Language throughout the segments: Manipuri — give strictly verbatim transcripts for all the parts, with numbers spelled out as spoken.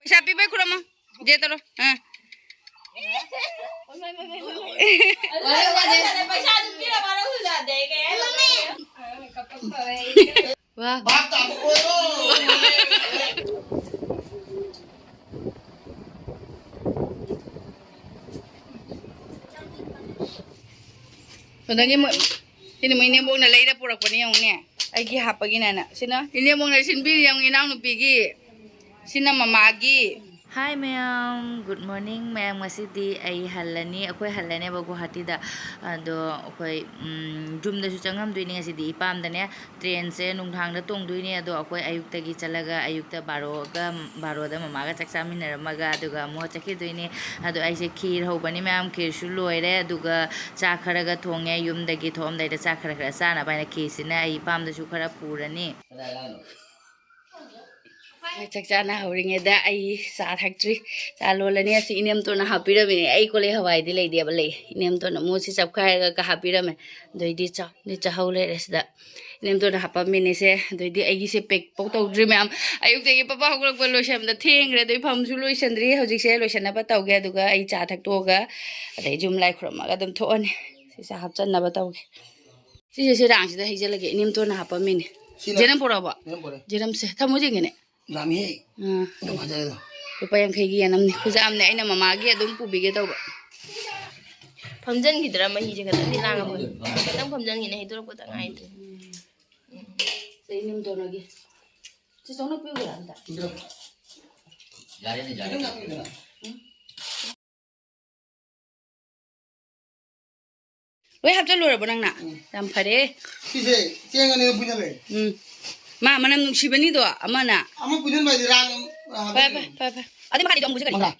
ꯄꯩꯁꯥ ꯄꯤꯕꯩ ꯈꯨꯔꯝꯃꯣ꯫ ꯖꯦ ꯇꯧꯔꯣ꯫ ꯑꯥ꯫ ꯄꯩꯁꯥꯗꯨ ꯄꯤꯔꯝꯃꯣ, ꯅꯪ ꯍꯨꯜꯂꯛꯑꯗꯤ ꯑꯩ ꯀꯩ ꯍꯥꯏꯅꯣ? ꯋꯥ꯫ ꯚꯥꯞ ꯇꯥꯕ ꯑꯣꯏꯔꯣ꯫ ꯑꯗꯒꯤ ꯃꯣꯏ, ꯁꯤꯅ ꯃꯣꯏ ꯏꯅꯦꯝꯕꯣꯛꯅ ꯂꯩꯔ ꯄꯨꯔꯛꯄꯅꯤ ꯌꯦꯡꯉꯨꯅꯦ꯫ ꯑꯩꯒꯤ ꯍꯥꯞꯄꯒꯤꯅꯦꯅ꯫ ꯁꯤꯅ ꯏꯅꯦꯝꯕꯣꯛꯅ ꯁꯤꯟꯕꯤꯔꯤ ꯌꯦꯡꯉꯨ, ꯏꯅꯥꯎꯅꯨꯄꯤꯒꯤ꯫ ꯁꯤꯅ ꯃꯃꯥꯒꯤ꯫ Hi ꯃꯌꯥꯝ, good morning ꯃꯌꯥꯝ꯫ ꯉꯁꯤꯗꯤ ꯑꯩ ꯍꯜꯂꯅꯤ, ꯑꯩꯈꯣꯏ ꯍꯜꯂꯅꯦꯕ ꯒꯨꯋꯥꯍꯥꯇꯤꯗ꯫ ꯑꯗꯣ ꯑꯩꯈꯣꯏ, ꯎꯝ, ꯌꯨꯝꯗꯁꯨ ꯆꯪꯉꯝꯗꯣꯏꯅꯤ ꯉꯁꯤꯗꯤ ꯏꯄꯥꯝꯗꯅꯦ꯫ ꯇ꯭ꯔꯦꯟꯁꯦ ꯅꯨꯡꯗꯥꯡꯗ ꯇꯣꯡꯗꯣꯏꯅꯦ, ꯑꯗꯣ ꯑꯩꯈꯣꯏ ꯑꯌꯨꯛꯇꯒꯤ ꯆꯠꯂꯒ ꯑꯌꯨꯛꯇ ꯕꯥꯔꯣꯒ, ꯕꯥꯔꯣꯗ ꯃꯃꯥꯒ ꯆꯥꯛ ꯆꯥꯃꯤꯟꯅꯔꯝꯃꯒ ꯑꯗꯨꯒ ꯑꯃꯨꯛ ꯆꯠꯈꯤꯗꯣꯏꯅꯦ꯫ ꯑꯗꯣ ꯑꯩꯁꯦ ꯈꯤꯔ ꯍꯧꯕꯅꯤ ꯃꯌꯥꯝ, ꯈꯤꯔꯁꯨ ꯂꯣꯏꯔꯦ, ꯑꯗꯨꯒ ꯆꯥꯛ ꯈꯔꯒ ꯊꯣꯡꯉꯦ꯫ ꯌꯨꯝꯗꯒꯤ ꯊꯣꯛꯑꯝꯗꯥꯏꯗ ꯆꯥꯛ ꯈꯔ ꯈꯔ ꯆꯥꯅꯕ ꯍꯥꯏꯅ ꯈꯤꯔꯁꯤꯅ ꯑꯩ ꯏꯄꯥꯝꯗꯁꯨ ꯈꯔ ꯄꯨꯔꯅꯤ꯫ ꯃꯣꯏ ꯆꯥꯛ ꯆꯥꯅ ꯍꯧꯔꯤꯉꯩꯗ ꯑꯩ ꯆꯥ ꯊꯛꯇ꯭ꯔꯤ꯫ ꯆꯥ ꯂꯣꯜꯂꯅꯤ꯫ ꯑꯁꯤ ꯏꯅꯦꯝꯇꯣꯟꯅ ꯍꯥꯞꯄꯤꯔꯝꯃꯤꯅꯦ꯫ ꯑꯩ ꯀꯣꯜꯂꯤꯛ ꯍꯋꯥꯏꯗꯤ ꯂꯩꯇꯦꯕ, ꯂꯩ꯫ ꯏꯅꯦꯝꯇꯣꯟꯅ ꯃꯣꯠꯁꯤ ꯆꯞꯈꯥꯏꯔꯒ ꯍꯥꯞꯄꯤꯔꯝꯃꯦ꯫ ꯑꯗꯩꯗꯤ ꯆꯥ-, ꯅꯤ ꯆꯥꯍꯧ ꯂꯩꯔꯦ ꯁꯤꯗ꯫ ꯏꯅꯦꯝꯇꯣꯟꯅ ꯍꯥꯞꯄꯝꯃꯤꯅꯦꯁꯦ꯫ ꯑꯗꯩꯗꯤ ꯑꯩꯒꯤꯁꯦ ꯄꯦꯛ ꯄꯧ ꯇꯧꯗ꯭ꯔꯤ ꯃꯌꯥꯝ꯫ ꯑꯌꯨꯛꯇꯒꯤ ꯄꯄꯥ ꯍꯧꯒꯠꯂꯛꯄ ꯂꯣꯏꯁꯟꯕꯗ ꯊꯦꯡꯈ꯭ꯔꯦ꯫ ꯑꯗꯩ ꯐꯝꯁꯨ ꯂꯣꯏꯁꯟꯗ꯭ꯔꯤ꯫ ꯍꯧꯖꯤꯛꯁꯦ ꯂꯣꯏꯁꯟꯅꯕ ꯇꯧꯒꯦ꯫ ꯑꯗꯨꯒ ꯑꯩ ꯆꯥ ꯊꯛꯇꯣꯛꯑꯒ ꯑꯗꯩ ꯌꯨꯝ ꯂꯥꯏ ꯈꯨꯔꯨꯝꯃꯒ ꯑꯗꯨꯝ ꯊꯣꯛꯑꯅꯤ꯫ ꯁꯤꯁꯦ ꯍꯥꯞꯆꯟꯅꯕ ꯇꯧꯒꯦ꯫ ꯁꯤꯁꯦ ꯁꯤ ꯔꯥꯡꯁꯤꯗ ꯍꯩꯖꯤꯜꯂꯒꯦ꯫ ꯏꯅꯦꯝꯇꯣꯟꯅ ꯍꯥꯞꯄꯝꯃꯤꯅꯦ꯫ ꯁꯤꯅ ꯖꯦꯔꯝ ꯄꯨꯔꯛꯑꯕꯣ? ꯖꯦꯔꯝ ꯄꯨꯔꯛꯑꯦ꯫ ꯖꯦꯔꯝꯁꯦ ꯊꯝꯃꯣ ꯌꯦꯡꯒꯦꯅꯦ꯫ ꯌꯥꯝꯃꯤꯍꯦ꯫ ꯑꯥ꯫ ꯌꯥꯝ ꯐꯖꯔꯦ ꯑꯗꯣ꯫ ꯂꯨꯄꯥ ꯌꯥꯡꯈꯩꯒꯤ ꯌꯦꯟ ꯑꯃꯅꯤ꯫ ꯈꯨꯖꯥꯝꯅꯦ, ꯑꯩꯅ ꯃꯃꯥꯒꯤ ꯑꯗꯨꯝ ꯄꯨꯕꯤꯒꯦ ꯇꯧꯕ꯫ ꯐꯝꯖꯟꯈꯤꯗ꯭ꯔꯥ ꯃꯍꯤꯁꯦ ꯈꯤꯇꯪꯗꯤ ꯂꯥꯡꯉꯝꯃꯅꯤ꯫ ꯈꯤꯇꯪ ꯐꯝꯖꯟꯈꯤꯅꯦ, ꯍꯩꯗꯣꯔꯛꯄꯗ ꯉꯥꯏꯔꯤ꯫ ꯆꯩ ꯅꯨꯡ ꯇꯧꯔꯒꯦ꯫ ꯆꯦ ꯆꯧꯅ ꯄꯤꯌꯨꯗꯅ ꯑꯝꯇ꯫ ꯌꯥꯔꯦꯅꯦ, ꯌꯥꯔꯦ꯫ ꯈꯤꯇꯪ ꯍꯥꯞꯄꯤꯌꯨꯗꯅ꯫ ꯂꯣꯏ ꯍꯥꯞꯆꯜꯂꯨꯔꯕꯣ ꯅꯪꯅ? ꯎꯝ꯫ ꯌꯥꯝ ꯐꯔꯦ꯫ ꯁꯤꯁꯦ ꯆꯦꯡ ꯑꯅꯤ ꯄꯨꯟꯁꯤꯜꯂꯦ꯫ ꯎꯝ꯫ ꯃꯥ ꯃꯅꯝ ꯅꯨꯡꯁꯤꯕꯅꯤꯗꯣ ꯑꯃꯅ꯫ ꯑꯃ ꯄꯨꯟꯁꯤꯟꯕ ꯍꯥꯏꯗꯤ ꯔꯥꯡ ꯑꯃ ꯐꯔꯦ, ꯍꯥꯞꯆꯜꯂꯦ꯫ ꯐꯔꯦ, ꯐꯔꯦ, ꯐꯔꯦ꯫ ꯑꯗꯨ ꯃꯈꯥꯗꯤ ꯑꯃꯨꯛ ꯄꯨꯟꯁꯤꯟꯒꯅꯤ꯫ ꯃꯉꯥ꯫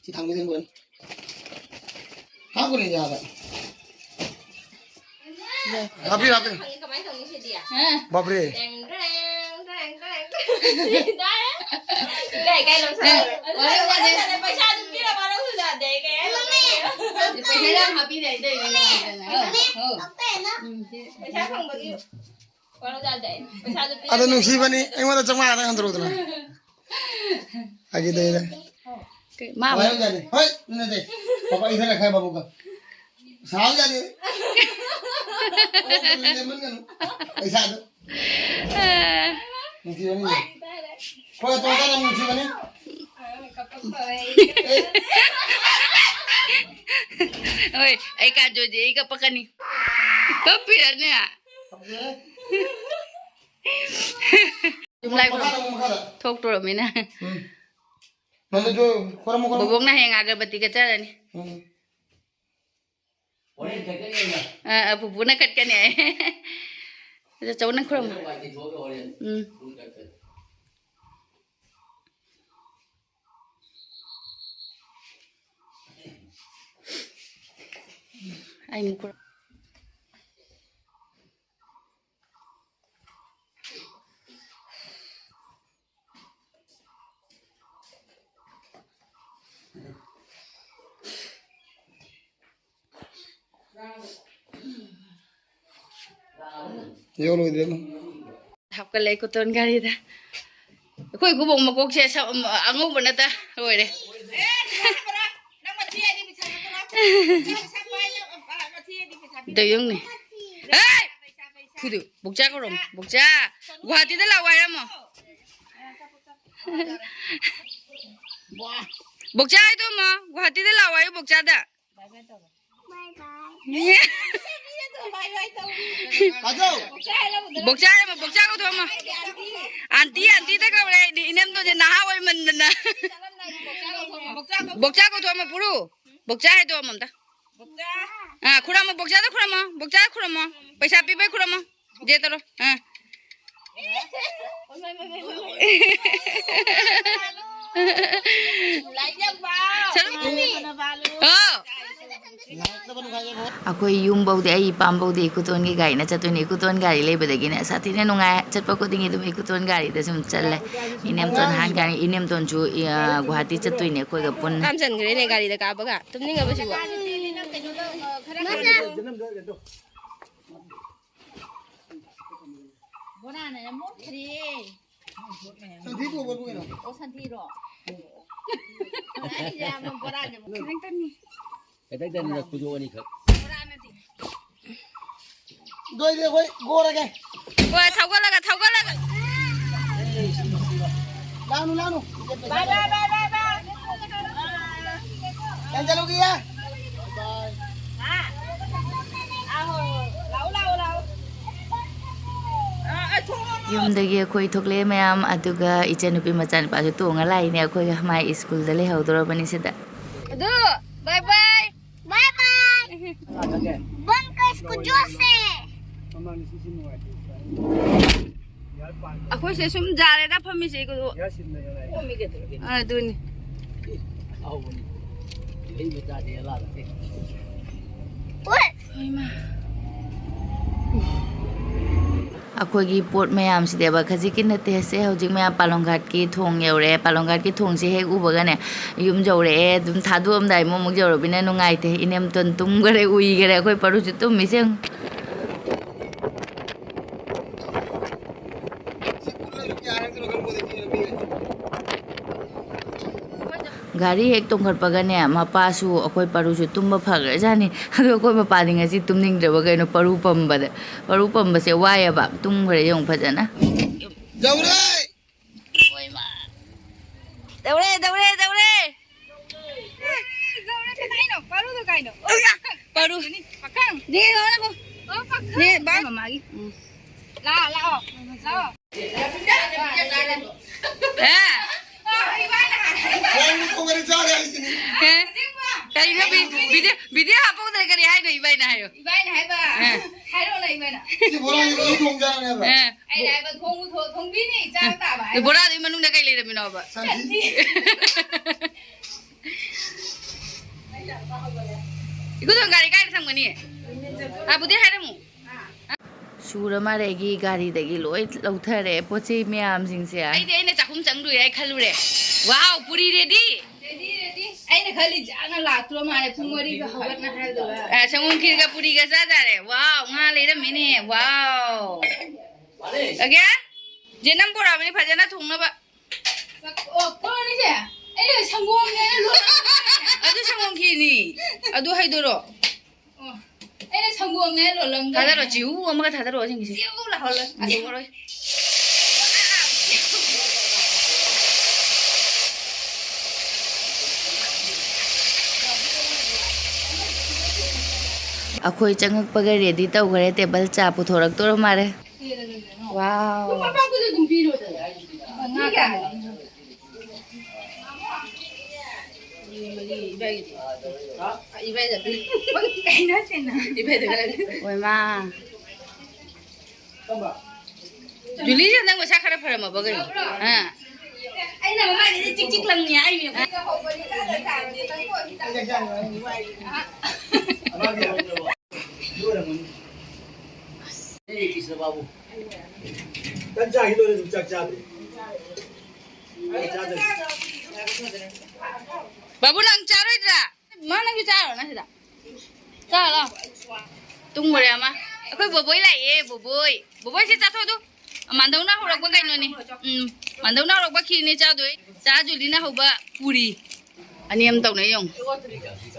ꯁꯤ ꯊꯝꯃꯒꯦ ꯂꯣꯏꯔꯦ꯫ ꯍꯥꯞꯄꯨꯅꯦ ꯌꯥꯕ꯫ ꯍꯥꯞꯄꯤꯔꯣ, ꯍꯥꯞꯄꯤꯔꯣ꯫ ꯈꯪꯉꯦ, ꯀꯃꯥꯏꯅ ꯇꯧꯅꯤ ꯁꯤꯗꯤ? ꯍꯥ? ꯕꯥꯞꯔꯦ꯫ ꯇꯦꯡ, ꯇꯦꯡ, ꯇꯦꯡ, ꯇꯦꯡ꯫ ꯇꯥꯔꯦ? ꯏꯀꯥꯏ, ꯏꯀꯥꯏ ꯂꯧꯁꯜꯂꯦ꯫ ꯑꯦ, ꯋꯥꯔꯦ, ꯋꯥꯔꯦ꯫ ꯄꯩꯁꯥꯗꯨ ꯄꯤꯔꯝꯃꯣ, ꯅꯪ ꯍꯨꯜꯂꯛꯑꯗꯤ ꯑꯩ ꯀꯩ ꯍꯥꯏꯅꯣ? ꯄꯩꯁꯥ ꯌꯥꯝ ꯍꯥꯞꯄꯤꯔꯦ, ꯑꯩ ꯇꯧꯔꯤꯅꯦ ꯅꯨꯡꯉꯥꯏꯇꯅ꯫ ꯍꯣ, ꯍꯣ꯫ ꯎꯝ, ꯁꯤ ꯄꯩꯁꯥ ꯐꯪꯕꯒꯤ꯫ ꯑꯗꯣ ꯅꯨꯡꯁꯤꯕꯅꯤ, ꯑꯩꯉꯣꯟꯗ ꯆꯥꯝꯃꯉꯥꯗꯪ ꯍꯟꯗꯣꯔꯛꯎꯗꯅ꯫ ꯐꯥꯒꯤ ꯇꯧꯅꯤꯗ꯫ ꯀꯩ, ꯃꯥ ꯑꯃꯨꯛ ꯍꯣꯏ, ꯌꯥꯅꯤ꯫ ꯍꯣꯏ, ꯅꯠꯇꯦ꯫ ꯄꯥꯄꯥ ꯏꯊꯟ ꯂꯩꯈꯥꯏ ꯕꯥꯕꯨꯒ꯫ ꯁꯥꯎ ꯌꯥꯗꯦ꯫ ꯑꯣ, ꯂꯦꯃꯟꯒꯅꯨ꯫ ꯄꯩꯁꯥꯗꯣ꯫ ꯑꯥ꯫ ꯅꯨꯡꯁꯤꯕꯅꯤ꯫ ꯍꯣꯏ, ꯇꯣꯛꯑꯣ, ꯅꯪ ꯅꯨꯡꯁꯤꯕꯅꯤ꯫ ꯍꯣꯏ, ꯑꯩ ꯀꯥꯖꯣꯏꯗꯤ ꯑꯩ ꯀꯞꯄꯛꯀꯅꯤ꯫ ꯀꯞꯄꯤꯔꯅꯦ? ꯀꯞꯄꯦ꯫ ꯂꯥꯏ ꯈꯨꯔꯨꯝ-, ꯃꯈꯥꯗ, ꯃꯈꯥꯗ꯫ ꯊꯣꯛꯇꯣꯔꯃꯤꯅ꯫ ꯎꯝ꯫ ꯅꯪꯁꯨ ꯈꯨꯔꯨꯝꯃꯨ, ꯈꯨꯔꯨꯝꯃꯨ꯫ ꯕꯣꯕꯣꯛꯅ ꯍꯌꯦꯡ ꯑꯒꯔꯕꯠꯇꯤ ꯀꯠꯆꯔꯅꯤ꯫ ꯎꯝ꯫ ꯑ, ꯑ, ꯄꯨꯄꯨꯅ ꯀꯠꯀꯅꯤ ꯍꯥꯏ꯫ ꯑꯗꯣ ꯆꯧꯅ ꯈꯨꯔꯨꯝꯃꯨ꯫ ꯎꯝ꯫ ꯑꯩ ꯑꯃꯨꯛ ꯈꯨꯔꯨꯝ-, ꯌꯧꯔꯣꯏꯗ꯭ꯔꯦ ꯑꯗꯨꯝ꯫ ꯍꯥꯞꯀꯠꯂꯦ ꯏꯀꯣꯇꯣꯟ ꯒꯥꯔꯤꯗ꯫ ꯑꯩꯈꯣꯏ ꯏꯀꯨꯕꯣꯛ ꯃꯀꯣꯛꯁꯦ ꯁ-, ꯑꯉꯧꯕ ꯅꯠꯇ ꯑꯣꯏꯔꯦ꯫ ꯑꯗꯨ ꯌꯦꯡꯅꯦ꯫ ꯍꯦ! ꯐꯨꯗꯨ, ꯕꯣꯛꯆꯥ ꯀꯧꯔꯝꯃꯣ, ꯕꯣꯛꯆꯥ꯫ ꯒꯨꯍꯥꯇꯤꯗ ꯂꯥꯛꯑꯣ ꯍꯥꯏꯔꯝꯃꯣ꯫ ꯕꯣꯛꯆꯥ ꯍꯥꯏꯗꯣ ꯑꯃ, ꯒꯨꯍꯥꯇꯤꯗ ꯂꯥꯛꯑꯣ ꯍꯥꯏꯌꯨ ꯕꯣꯛꯆꯥꯗ꯫ ꯕꯣꯛꯆꯥ ꯍꯥꯏꯔꯝꯃꯣ, ꯕꯣꯛꯆꯥ ꯀꯧꯊꯣꯛꯑꯝꯃꯣ꯫ ꯑꯟꯇꯤ, ꯑꯟꯇꯤꯗ ꯀꯧꯔꯦ ꯑꯩꯗꯤ, ꯏꯅꯦꯝꯗꯣꯁꯦ ꯅꯍꯥ ꯑꯣꯏꯃꯟꯗꯅ꯫ ꯕꯣꯛꯆꯥ ꯀꯧꯊꯣꯛꯑꯝꯃꯣ, ꯄꯨꯔꯨ꯫ ꯕꯣꯛꯆꯥ ꯍꯥꯏꯗꯣꯛꯑꯝꯃꯣ ꯑꯝꯇ꯫ ꯑꯥ, ꯈꯨꯔꯝꯃꯣ, ꯕꯣꯛꯆꯥꯗ ꯈꯨꯔꯝꯃꯣ, ꯕꯣꯛꯆꯥꯗ ꯈꯨꯔꯝꯃꯣ꯫ ꯄꯩꯁꯥ ꯄꯤꯕꯩ ꯈꯨꯔꯝꯃꯣ꯫ ꯖꯦ ꯇꯧꯔꯣ꯫ ꯑꯥ꯫ ꯁꯔꯨꯛ꯫ ꯍꯣ꯫ ꯑꯩꯈꯣꯏ ꯌꯨꯝꯐꯧꯗꯤ, ꯑꯩ ꯏꯄꯥꯝꯐꯧꯗꯤ ꯏꯀꯨꯇꯣꯟꯒꯤ ꯒꯥꯔꯤꯅ ꯆꯠꯇꯣꯏꯅꯦ꯫ ꯏꯀꯨꯇꯣꯟ ꯒꯥꯔꯤ ꯂꯩꯕꯗꯒꯤꯅꯦ ꯁꯥꯊꯤꯅ ꯅꯨꯡꯉꯥꯏ꯫ ꯆꯠꯄ ꯈꯨꯗꯤꯡꯒꯤ ꯑꯗꯨꯝ ꯏꯀꯨꯇꯣꯟ ꯒꯥꯔꯤꯗ ꯁꯨꯝ ꯆꯠꯂꯦ꯫ ꯏꯅꯦꯝꯇꯣꯟ ꯍꯥꯟ ꯀꯥꯟꯗ ꯏꯅꯦꯝꯇꯣꯟꯁꯨ, ꯑ, ꯒꯨꯍꯥꯇꯤ ꯆꯠꯇꯣꯏꯅꯦ ꯑꯩꯈꯣꯏꯒ ꯄꯨꯟꯅ꯫ ꯀꯥꯝꯖꯟꯈ꯭ꯔꯦꯅꯦ ꯒꯥꯔꯤꯗ ꯀꯥꯕꯒ꯫ ꯇꯨꯝꯅꯤꯡꯉꯕ ꯁꯤꯕꯣ? ꯕꯣꯔꯥꯅ ꯌꯥꯝ ꯃꯣꯠꯈ꯭ꯔꯦ꯫ ꯁꯟꯊꯤ ꯄꯨꯕꯕꯨ ꯀꯩꯅꯣ? ꯑꯣ, ꯁꯟꯊꯤꯔꯣ? ꯑꯩꯁꯦ ꯌꯥꯝꯅ ꯕꯣꯔꯥꯁꯦ ꯈꯤꯇꯪꯇꯅꯤ꯫ ꯈꯤꯇꯪꯇꯅꯤꯗ, ꯈꯨꯖꯣꯛ ꯑꯅꯤꯈꯛ꯫ ꯕꯣꯔꯥꯅꯗꯤ꯫ ꯑꯗꯨ ꯑꯣꯏꯗꯤ ꯑꯩꯈꯣꯏ ꯒꯣꯔꯒꯦ꯫ ꯍꯣꯏ, ꯊꯧꯒꯠꯂꯒ, ꯊꯧꯒꯠꯂꯒ꯫ ꯂꯥꯛꯅꯨ, ꯂꯥꯛꯅꯨ꯫ ꯕꯥꯏ, ꯕꯥꯏ, ꯕꯥꯏ, ꯕꯥꯏ, ꯕꯥꯏ꯫ ꯅꯪ ꯆꯠꯂꯨꯈꯤꯒꯦ꯫ ꯍꯥ? ꯑꯥ, ꯍꯣꯏ, ꯍꯣꯏ꯫ ꯂꯥꯛꯑꯣ, ꯂꯥꯛꯑꯣ, ꯂꯥꯛꯑꯣ꯫ ꯑꯥ, ꯑꯥ, ꯊꯣꯛꯂꯛꯑꯣ꯫ ꯌꯨꯝꯗꯒꯤ ꯑꯩꯈꯣꯏ ꯊꯣꯛꯂꯛꯑꯦ ꯃꯌꯥꯝ, ꯑꯗꯨꯒ ꯏꯆꯟꯅꯨꯄꯤ ꯃꯆꯥꯅꯨꯄꯥꯁꯨ ꯇꯣꯡꯉ ꯂꯥꯛꯏꯅꯦ꯫ ꯑꯩꯈꯣꯏꯒ ꯃꯥꯏ ꯁ꯭ꯀꯨꯜꯗ ꯂꯩꯍꯧꯗꯧꯔꯕꯅꯤ ꯁꯤꯗ꯫ ꯑꯗꯨ, ꯕꯥꯏ ꯕꯥꯏ꯫ ꯕꯥꯏ ꯕꯥꯏ꯫ ꯕꯟ ꯀ ꯏꯁꯀꯨ ꯖꯣꯁ ꯁꯦ꯫ ꯑꯩꯈꯣꯏꯁꯦ ꯁꯨꯝ ꯌꯥꯔꯦꯗ ꯐꯝꯃꯤꯁꯦ, ꯀꯣꯝꯃꯤ ꯀꯩꯗꯧꯔꯒꯦ? ꯑꯗꯨꯅꯤ꯫ ꯑꯍꯥꯎꯕꯅꯤ꯫ ꯍꯩ ꯃꯆꯥꯁꯦ ꯂꯥꯛꯑꯦ꯫ ꯍꯣꯏ꯫ ꯍꯣꯏꯃꯥ꯫ ꯑꯩꯈꯣꯏꯒꯤ ꯄꯣꯠ ꯃꯌꯥꯝꯁꯤꯗꯤꯕ ꯈꯖꯤꯛꯀꯤ ꯅꯠꯇꯦ꯫ ꯁꯦ, ꯍꯧꯖꯤꯛ ꯃꯌꯥꯝ ꯄꯥꯂꯣꯡ ꯘꯥꯠꯀꯤ ꯊꯣꯡ ꯌꯧꯔꯛꯑꯦ꯫ ꯄꯥꯂꯣꯡ ꯘꯥꯠꯀꯤ ꯊꯣꯡꯁꯦ ꯍꯦꯛ ꯎꯕꯒꯅꯦ, ꯌꯨꯝ ꯌꯧꯔꯛꯑꯦ꯫ ꯑꯗꯨꯝ ꯊꯥꯗꯣꯛꯑꯝꯗꯥꯏ ꯑꯃꯨꯛ, ꯑꯃꯨꯛ ꯌꯧꯔꯛꯄꯅꯤꯅ ꯅꯨꯡꯉꯥꯏꯇꯦ꯫ ꯏꯅꯦꯝꯇꯣꯟ ꯇꯨꯝꯈꯔꯦ, ꯎꯏꯈꯔꯦ꯫ ꯑꯩꯈꯣꯏ ꯄꯔꯨꯁꯨ ꯇꯨꯝꯃꯤꯁꯦ ꯌꯦꯡꯉꯨ꯫ ꯒꯥꯔꯤ ꯍꯦꯛ ꯇꯣꯡꯈꯠꯄꯒꯅꯦ, ꯃꯄꯥꯁꯨ ꯑꯩꯈꯣꯏ ꯄꯔꯨꯁꯨ ꯇꯨꯝꯕ ꯐꯈ꯭ꯔꯖꯥꯠꯅꯤ꯫ ꯑꯗꯣ ꯑꯩꯈꯣꯏ ꯃꯄꯥꯗꯤ ꯉꯁꯤ ꯇꯨꯝꯅꯤꯡꯗ꯭ꯔꯕ ꯀꯩꯅꯣ, ꯄꯔꯨ ꯄꯝꯕꯗ꯫ ꯄꯔꯨ ꯄꯝꯕꯁꯦ ꯋꯥꯏꯌꯦꯕ꯫ ꯇꯨꯝꯈ꯭ꯔꯦ ꯌꯦꯡꯉꯨ ꯐꯖꯅ꯫ ꯌꯧꯔꯦ! ꯇꯧꯔꯦ, ꯇꯧꯔꯦ, ꯇꯧꯔꯦ! ꯀꯗꯥꯏꯅꯣ? ꯄꯔꯨꯗꯣ ꯀꯥꯏꯅꯣ? ꯄꯔꯨ꯫ ꯄꯥꯈꯪ! ꯅꯦ, ꯂꯥꯛꯑꯣ, ꯂꯥꯛꯑꯣ꯫ ꯑꯣ, ꯄꯥꯈꯪ! ꯅꯦ, ꯕꯥ-, ꯃꯃꯥꯒꯤ꯫ ꯎꯝ꯫ ꯂꯥꯛꯑꯣ, ꯂꯥꯛꯑꯣ꯫ ꯂꯥꯛꯑꯣ꯫ ꯍꯦ? ꯈꯣꯡꯗ ꯊꯣꯡꯒꯅꯤ ꯆꯥꯔꯦ ꯍꯥꯏꯁꯤꯅꯤ꯫ ꯍꯦ? ꯀꯔꯤꯅꯣ ꯚꯤ-, ꯚꯤꯗꯤꯑꯣ, ꯚꯤꯗꯤꯑꯣ ꯍꯥꯞꯄꯧꯗ꯭ꯔꯦ, ꯀꯔꯤ ꯍꯥꯏꯅꯣ ꯏꯕꯥꯏꯅ ꯍꯥꯏꯌꯣ? ꯏꯕꯥꯏꯅ ꯍꯥꯏꯕ꯫ ꯍꯦ? ꯍꯥꯏꯔꯛꯑꯣꯅ ꯏꯕꯥꯏꯅ꯫ ꯁꯤ ꯕꯣꯔꯥꯁꯤ ꯂꯣꯏ ꯊꯣꯡ ꯆꯥꯔꯅꯦꯕ꯫ ꯍꯦ? ꯑꯩꯅ ꯍꯥꯏꯕ ꯊꯣꯡꯕꯨ ꯊꯣꯡ-, ꯊꯣꯡꯕꯤꯅꯤ ꯆꯥꯕ ꯇꯥꯕ ꯍꯥꯏꯕ꯫ ꯕꯣꯔꯥꯗꯨꯒꯤ ꯃꯅꯨꯡꯗ ꯀꯩ ꯂꯩꯔꯝꯃꯤꯅꯣꯕ? ꯁꯟꯊꯤ꯫ ꯏꯀꯨꯊꯣꯟ ꯒꯥꯔꯤ ꯀꯥꯏꯗ ꯊꯝꯒꯅꯤ? ꯑꯕꯨꯗꯤ ꯍꯥꯏꯔꯝꯃꯨ꯫ ꯁꯨꯔ ꯃꯥꯜꯂꯦ ꯑꯩꯒꯤ ꯒꯥꯔꯤꯗꯒꯤ ꯂꯣꯏ ꯂꯧꯊꯔꯦ ꯄꯣꯠ ꯆꯩ ꯃꯌꯥꯝꯁꯤꯡꯁꯦ꯫ ꯑꯩꯗꯤ ꯑꯩꯅ ꯆꯥꯛꯈꯨꯝ ꯆꯪꯗꯣꯏꯔꯦ ꯍꯥꯏ ꯈꯜꯂꯨꯔꯦ꯫ ꯋꯥꯎ, ꯄꯨꯔꯤ ꯔꯦꯗꯤ꯫ Ready, ready. ꯑꯩꯅ ꯈꯜꯂꯤ ꯖꯥꯅ ꯂꯥꯛꯇ꯭ꯔꯣ ꯃꯥꯜꯂꯦ ꯄꯨꯡ ꯃꯔꯤꯒ ꯍꯧꯒꯠꯅ ꯍꯥꯏꯕꯗꯨꯒ꯫ ꯑ, ꯁꯪꯒꯣꯝ ꯈꯤꯔꯒ ꯄꯨꯔꯤꯒ ꯆꯥꯖꯔꯦ꯫ ꯋꯥꯎ, ꯉꯥ ꯂꯩꯔꯝꯃꯦꯅꯦ꯫ ꯋꯥꯎ꯫ ꯑꯒꯦ, ꯖꯦꯅꯝ ꯄꯨꯔꯛꯑꯕꯅꯤ ꯐꯖꯅ ꯊꯣꯡꯅꯕ꯫ ꯑꯣ, ꯀꯣꯟꯅꯤꯁꯦ꯫ ꯑꯩꯅ ꯁꯪꯒꯣꯝꯅꯦꯅ ꯂꯣꯜꯂꯝꯕꯅꯦ꯫ ꯑꯗꯨ ꯁꯪꯒꯣꯝ ꯈꯤꯔꯅꯤ꯫ ꯑꯗꯨ ꯍꯩꯗꯣꯔꯣ꯫ ꯑꯣ, ꯑꯩꯅ ꯁꯪꯒꯣꯝꯅꯦꯅ ꯂꯣꯜꯂꯝꯗꯣꯏꯅꯦ꯫ ꯊꯥꯗꯔꯣ, ꯆꯤꯍꯨ ꯑꯃꯒ ꯊꯥꯗꯔꯣ, ꯑꯁꯤꯒꯤꯁꯦ꯫ ꯆꯤꯍꯨ ꯂꯥꯎꯍꯜꯂ-, ꯑꯗꯨ ꯃꯔꯣꯏ꯫ ꯑꯩꯈꯣꯏ ꯆꯪꯉꯛꯄꯒ ready ꯇꯧꯈ꯭ꯔꯦ, table ꯆꯥ ꯄꯨꯊꯣꯔꯛꯇꯣꯔ ꯃꯥꯜꯂꯦ꯫ Wow. ꯃꯄꯥꯛꯇꯨꯗ ꯑꯗꯨꯝ ꯄꯤꯔꯣꯗꯅ꯫ ꯉꯥ ꯀꯌꯥ? ꯃꯔꯤ, ꯏꯕꯥꯏꯒꯤꯗꯤ꯫ ꯏꯕꯥꯏꯗ ꯄꯤ-, ꯀꯩꯅꯣ ꯁꯤꯅ? ꯏꯕꯥꯏꯗ ꯈꯔ꯫ ꯑꯣꯏꯃꯥ꯫ ꯖꯨꯂꯤꯁꯦ ꯅꯪ ꯃꯁꯥ ꯈꯔ ꯐꯔꯝꯃꯕ ꯀꯩꯅꯣ? ꯑꯥ꯫ ꯑꯩꯅ ꯃꯃꯥꯏꯗꯗꯤ ꯆꯤꯛ ꯆꯤꯛ ꯂꯪꯉꯤ ꯍꯥꯏꯔꯤꯕ꯫ ꯇꯟ ꯆꯥꯈꯤ ꯂꯣꯏꯔꯦ, ꯑꯗꯨꯝ ꯆꯥꯛ ꯆꯥꯗ꯭ꯔꯤ꯫ ꯕꯥꯕꯨ, ꯅꯪ ꯆꯥꯔꯣꯏꯗ꯭ꯔꯥ? ꯃꯥ, ꯅꯪꯁꯨ ꯆꯥꯔꯣꯅ ꯁꯤꯗ꯫ ꯆꯥꯔꯣ, ꯂꯥꯎ꯫ ꯇꯨꯝꯈ꯭ꯔꯦ ꯑꯃ꯫ ꯑꯩꯈꯣꯏ ꯕꯣꯕꯣꯏ ꯂꯥꯛꯑꯦ, ꯕꯣꯕꯣꯏ꯫ ꯕꯣꯕꯣꯏ, ꯁꯤ ꯆꯥꯊꯣꯛꯑꯣ ꯑꯗꯨ꯫ ꯃꯥꯟꯗꯧꯅ ꯍꯧꯔꯛꯄ ꯀꯩꯅꯣꯅꯤ꯫ ꯎꯝ, ꯃꯥꯟꯗꯧꯅ ꯍꯧꯔꯛꯄ ꯈꯤꯔꯅꯤ ꯆꯥꯗꯣꯏ꯫ ꯆꯥ ꯖꯨꯂꯤꯅ ꯍꯧꯕ ꯄꯨꯔꯤ꯫ ꯑꯅꯤ ꯑꯃ ꯇꯧꯅꯩ ꯌꯦꯡꯉꯨ꯫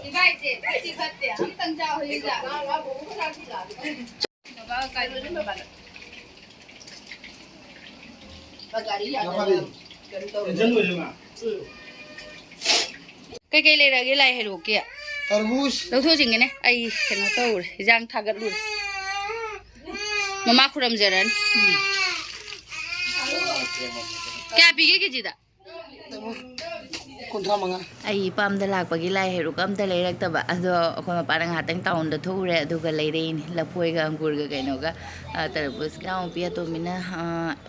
ꯏꯕꯥꯏꯁꯦ ꯐꯠꯇꯤ ꯐꯠꯇꯦ꯫ ꯑꯝꯇꯪ ꯆꯥꯎ ꯍꯧꯖꯤꯛ ꯆꯥ꯫ ꯀꯩꯀꯩ ꯂꯩꯔꯛꯑꯒꯦ ꯂꯥꯏ ꯍꯩꯔꯣꯛꯀꯤ? ꯇꯔꯕꯨꯖ꯫ ꯂꯧꯊꯣꯛꯆꯤꯟꯒꯦꯅꯦ꯫ ꯑꯩ ꯀꯩꯅꯣ ꯇꯧꯔꯦ, ꯏꯟꯖꯥꯡ ꯊꯥꯒꯠꯂꯨꯔꯦ꯫ ꯃꯃꯥ ꯈꯨꯔꯝꯖꯔꯅꯤ꯫ ꯀꯌꯥ ꯄꯤꯒꯦ ꯀꯦꯖꯤꯗ? ꯀꯨꯟꯊ꯭ꯔꯥ ꯃꯉꯥ꯫ ꯑꯩ ꯏꯄꯥꯝꯗ ꯂꯥꯛꯄꯒꯤ ꯂꯥꯏ ꯍꯩꯔꯨꯛ ꯑꯝꯇ ꯂꯩꯔꯛꯇꯕ꯫ ꯑꯗꯣ ꯑꯩꯈꯣꯏ ꯃꯄꯥꯅ ꯉꯥꯏꯍꯥꯛꯇꯪ ꯇꯥꯎꯟꯗ ꯊꯣꯛꯎꯔꯦ, ꯑꯗꯨꯒ ꯂꯩꯔꯛꯏꯅꯤ ꯂꯐꯣꯏꯒ ꯑꯪꯒꯨꯔꯒ ꯀꯩꯅꯣꯒ, ꯑ, ꯇꯔꯕꯨꯖ꯫ ꯏꯅꯥꯎꯄꯤ ꯑꯇꯣꯝꯕꯤꯅ, ꯑ,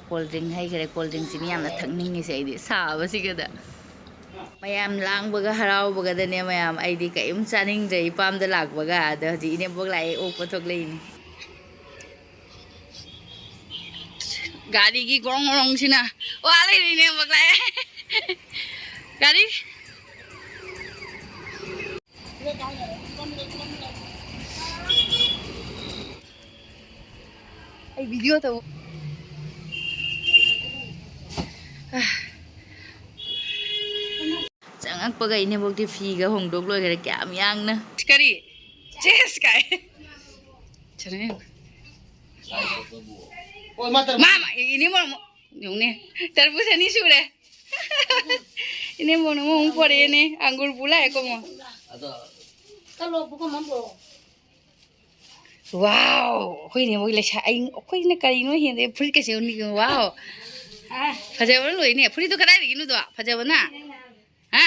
cold drink ꯍꯩꯈꯔꯦ꯫ Cold drinkꯁꯤꯅꯤ ꯌꯥꯝꯅ ꯊꯛꯅꯤꯡꯉꯤꯁꯦ ꯑꯩꯗꯤ ꯁꯥꯕꯁꯤꯒꯗ꯫ ꯃꯌꯥꯝ ꯂꯥꯡꯕꯒ ꯍꯔꯥꯎꯕꯒꯗꯅꯦ ꯃꯌꯥꯝ꯫ ꯑꯩꯗꯤ ꯀꯔꯤꯝ ꯆꯥꯅꯤꯡꯗ꯭ꯔꯦ ꯏꯄꯥꯝꯗ ꯂꯥꯛꯄꯒ꯫ ꯑꯗ ꯍꯧꯖꯤꯛ ꯏꯅꯦꯝꯕꯣꯛ ꯂꯥꯛꯑꯦ, ꯑꯣꯛꯄ ꯊꯣꯛꯂꯛꯏꯅꯤ꯫ ꯒꯥꯔꯤꯒꯤ ꯒ꯭ꯔꯣꯡ ꯒ꯭ꯔꯣꯡꯁꯤꯅ ꯋꯥ ꯂꯩꯔꯤꯅꯦ ꯃꯛꯂꯥꯏ꯫ ꯒꯥꯔꯤ꯫ ꯑꯩ video ꯇꯧ꯫ ꯆꯪꯉꯛꯄꯒ ꯏꯅꯦꯕꯣꯛꯇꯤ ꯐꯤꯒ ꯍꯣꯡꯗꯣꯛ ꯂꯣꯏꯈꯔꯦ꯫ ꯀꯌꯥꯝ ꯌꯥꯡꯅ꯫ ꯀꯔꯤ? ꯆꯦꯁ ꯀꯥꯏ꯫ ꯁꯤꯗꯅꯦ ꯌꯦꯡꯉꯨ꯫ ꯃꯥ, ꯃꯥ, ꯏꯅꯦ ꯃꯣꯔꯣꯛ ꯃꯣ-, ꯌꯦꯡꯉꯨꯅꯦ꯫ ꯇꯔꯕꯨꯖ ꯑꯅꯤ ꯁꯨꯔꯦ꯫ ꯏꯅꯦ ꯃꯣꯔꯣꯛ ꯃꯣ ꯑꯃꯨꯛ ꯄꯣꯔꯛꯑꯦꯅꯦ꯫ ꯑꯪꯒꯨꯔ ꯄꯨ ꯂꯥꯛꯑꯦꯀꯣ ꯃꯣ꯫ ꯋꯥꯎ! ꯑꯩꯈꯣꯏ ꯏꯅꯦ ꯃꯣꯏ ꯂꯩꯁꯥ-, ꯑꯩ, ꯑꯩꯈꯣꯏꯅ ꯀꯔꯤꯅꯣ ꯍꯦꯟꯗꯦ ꯐꯨꯔꯤꯠꯀꯁꯦ ꯎꯅꯤꯡꯉꯦ꯫ ꯋꯥꯎ! ꯐꯖꯕꯅ ꯂꯣꯏꯅꯦ꯫ ꯐꯨꯔꯤꯠꯇꯣ ꯀꯗꯥꯏꯗꯒꯤꯅꯣꯗꯣ? ꯐꯖꯕꯅ? ꯍꯥ?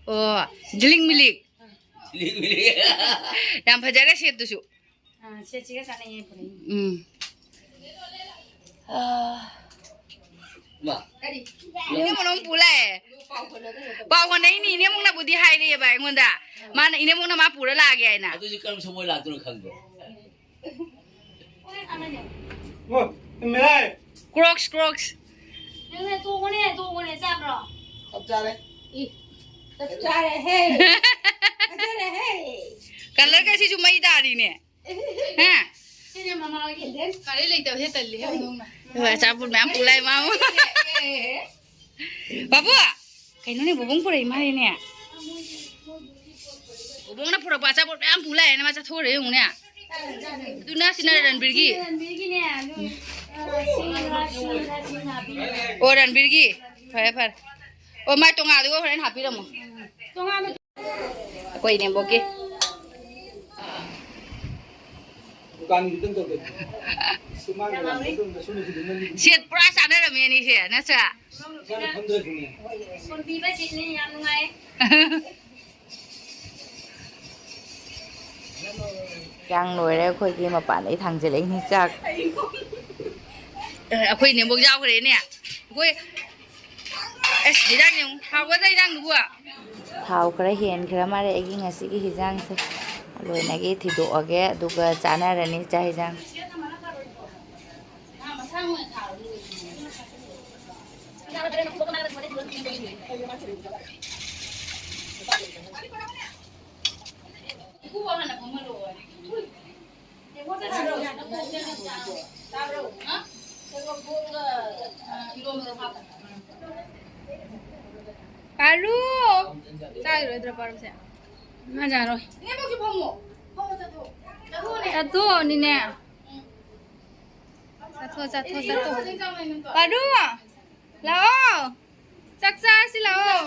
ꯑꯣ, ꯖꯤꯂꯤꯛ ꯃꯤꯂꯤꯛ꯫ ꯌꯥꯝ ꯐꯖꯔꯦ ꯁꯦꯠꯇꯨꯁꯨ꯫ ꯑꯥ, ꯁꯦꯠꯁꯤꯒ ꯆꯥꯅꯩꯌꯦ, ꯐꯅꯦꯛ꯫ ꯎꯝ꯫ ꯑꯥ꯫ ꯃꯥ꯫ ꯀꯔꯤ? ꯏꯅꯦ ꯃꯣꯅꯣꯝ ꯄꯨ ꯂꯥꯛꯑꯦ꯫ ꯄꯥꯎ ꯍꯣꯠꯅꯩꯅꯤ, ꯏꯅꯦ ꯃꯨꯛꯅꯕꯨꯗꯤ ꯍꯥꯏꯔꯛꯑꯦꯕ ꯑꯩꯉꯣꯟꯗ꯫ ꯃꯥꯅ ꯏꯅꯦ ꯃꯨꯛꯅ ꯃꯥ ꯄꯨꯔ ꯂꯥꯛꯑꯒꯦ ꯍꯥꯏꯅ꯫ ꯑꯗꯨꯁꯨ ꯀꯔꯝ ꯁꯃꯣꯏ ꯂꯥꯛꯇꯣꯏꯅꯣ ꯈꯪꯕ꯭ꯔꯣ? ꯑꯣ, ꯃꯦꯔꯥꯏ꯫ ꯀ꯭ꯔꯣꯛꯁ, ꯀ꯭ꯔꯣꯛꯁ꯫ ꯅꯪꯅ ꯇꯣꯡꯉꯨꯅꯦ, ꯇꯣꯡꯉꯨꯅꯦ, ꯆꯥꯕ꯭ꯔꯣ? ꯆꯞ ꯆꯥꯔꯦ꯫ ꯏ, ꯆꯞ ꯆꯥꯔꯦꯍꯦ꯫ ꯐꯖꯔꯦꯍꯦ꯫ ꯀꯂꯔꯒꯁꯤꯁꯨ ꯃꯩ ꯇꯥꯔꯤꯅꯦ꯫ ꯍꯥ? ꯁꯤꯅꯦ ꯃꯃꯥ ꯍꯣꯏꯒꯤ ꯍꯦꯟꯗꯦꯟ꯫ ꯒꯥꯔꯤ ꯂꯩꯇꯕꯁꯦ ꯇꯜꯂꯤꯍꯦ, ꯍꯧꯗꯣꯡꯅ꯫ ꯍꯣꯏ, ꯑꯆꯥꯄꯣꯠ ꯃꯌꯥꯝ ꯄꯨ ꯂꯥꯛꯑꯦ ꯃꯥ꯫ ꯕꯥꯕꯨ! ꯀꯩꯅꯣꯅꯦ, ꯕꯨꯕꯣꯡ ꯄꯨꯔꯛꯏ ꯃꯥꯜꯂꯦꯅꯦ꯫ ꯕꯨꯕꯣꯡꯅ ꯄꯨꯔꯛꯄ ꯑꯆꯥꯄꯣꯠ ꯃꯌꯥꯝ ꯄꯨ ꯂꯥꯛꯑꯦꯅꯦ, ꯃꯥ ꯆꯠꯊꯣꯛꯈ꯭ꯔꯦ ꯌꯦꯡꯉꯨꯅꯦ꯫ ꯑꯗꯨꯅ ꯁꯤꯅ ꯔꯟꯕꯤꯔꯒꯤ꯫ ꯔꯟꯕꯤꯔꯒꯤꯅꯦ, ꯑꯗꯨ, ꯑ, ꯁꯤ ꯉꯥ, ꯁꯤ ꯉꯥ, ꯁꯤ ꯉꯥ ꯄꯤꯔꯒ꯫ ꯑꯣ, ꯔꯟꯕꯤꯔꯒꯤ꯫ ꯐꯔꯦ, ꯐꯔꯦ꯫ ꯑꯣ, ꯃꯥꯏ ꯇꯣꯉꯥꯟꯗꯨꯒ ꯍꯣꯔꯦꯟ ꯍꯥꯞꯄꯤꯔꯝꯃꯣ꯫ ꯇꯣꯉꯥꯟꯅ ꯑꯩꯈꯣꯏ ꯏꯅꯦꯝꯕꯣꯛꯀꯤ꯫ ꯗꯨꯀꯥꯟꯒꯤ ꯈꯤꯇꯪ ꯇꯧꯒꯦ꯫ ꯁꯨꯃꯥꯡꯗ ꯂꯥꯛꯄꯗ ꯑꯗꯨꯝ ꯁꯨꯝ ꯁꯤꯗꯤ ꯅꯪꯒꯤ ꯁꯦꯠ ꯄꯨꯔꯥ ꯆꯥꯟꯅꯔꯝꯃꯦ ꯑꯅꯤꯁꯦ, ꯅꯠꯇ꯭ꯔꯥ? ꯏꯁꯥꯅ ꯐꯝꯗ꯭ꯔꯁꯨꯅꯦ꯫ ꯀꯣꯟꯕꯤꯕꯁꯤꯅꯤ ꯌꯥꯝ ꯅꯨꯡꯉꯥꯏ꯫ ꯆꯥꯛ ꯂꯣꯏꯔꯦ, ꯑꯩꯈꯣꯏꯒꯤ ꯃꯄꯥꯟꯗꯩ ꯊꯥꯡꯖꯜꯂꯛꯏꯅꯤ ꯆꯥꯛ꯫ ꯑꯦ, ꯑꯩꯈꯣꯏ ꯏꯅꯦꯝꯕꯣꯛ ꯌꯥꯎꯈ꯭ꯔꯦꯅꯦ꯫ ꯑꯩꯈꯣꯏ ꯑꯁ, ꯍꯤꯟꯖꯥꯡ ꯌꯦꯡꯉꯨ꯫ ꯍꯥꯎꯒꯗ꯭ꯔꯥ ꯍꯤꯟꯖꯥꯡꯗꯨꯕꯨ? ꯊꯥꯎ ꯈꯔ ꯍꯦꯟꯈ꯭ꯔ ꯃꯥꯜꯂꯦ ꯑꯩꯒꯤ ꯉꯁꯤꯒꯤ ꯍꯤꯟꯖꯥꯡꯁꯦ꯫ ꯂꯣꯏꯅꯒꯤ ꯊꯤꯗꯣꯛꯑꯒꯦ, ꯑꯗꯨꯒ ꯆꯥꯅꯔꯅꯤ ꯆꯥꯛ ꯍꯤꯟꯖꯥꯡ꯫ ꯄꯥꯔꯨ! ꯆꯥꯈꯤꯔꯣꯏꯗ꯭ꯔꯣ ꯄꯥꯔꯨꯁꯦ? ꯃꯥ ꯆꯥꯔꯣꯏ꯫ ꯏꯅꯦꯝꯕꯣꯛꯁꯨ ꯐꯝꯃꯣ꯫ ꯐꯝꯃꯣ, ꯆꯠꯊꯣꯛꯑꯣ꯫ ꯆꯠꯊꯣꯛꯑꯣꯅꯦ꯫ ꯆꯠꯊꯣꯛꯑꯣꯅꯤꯅꯦ꯫ ꯎꯝ꯫ ꯆꯠꯊꯣꯛꯑꯣ, ꯆꯠꯊꯣꯑꯣ, ꯏꯅꯦꯝꯕꯣꯛ ꯆꯠꯊꯣꯛꯑꯣ꯫ ꯐꯖꯅ ꯆꯥꯎ ꯂꯩ ꯅꯪꯗꯣ꯫ ꯄꯥꯔꯨ! ꯂꯥꯛꯑꯣ꯫ ꯆꯥꯛ ꯆꯥꯔꯁꯤ ꯂꯥꯛꯑꯣ꯫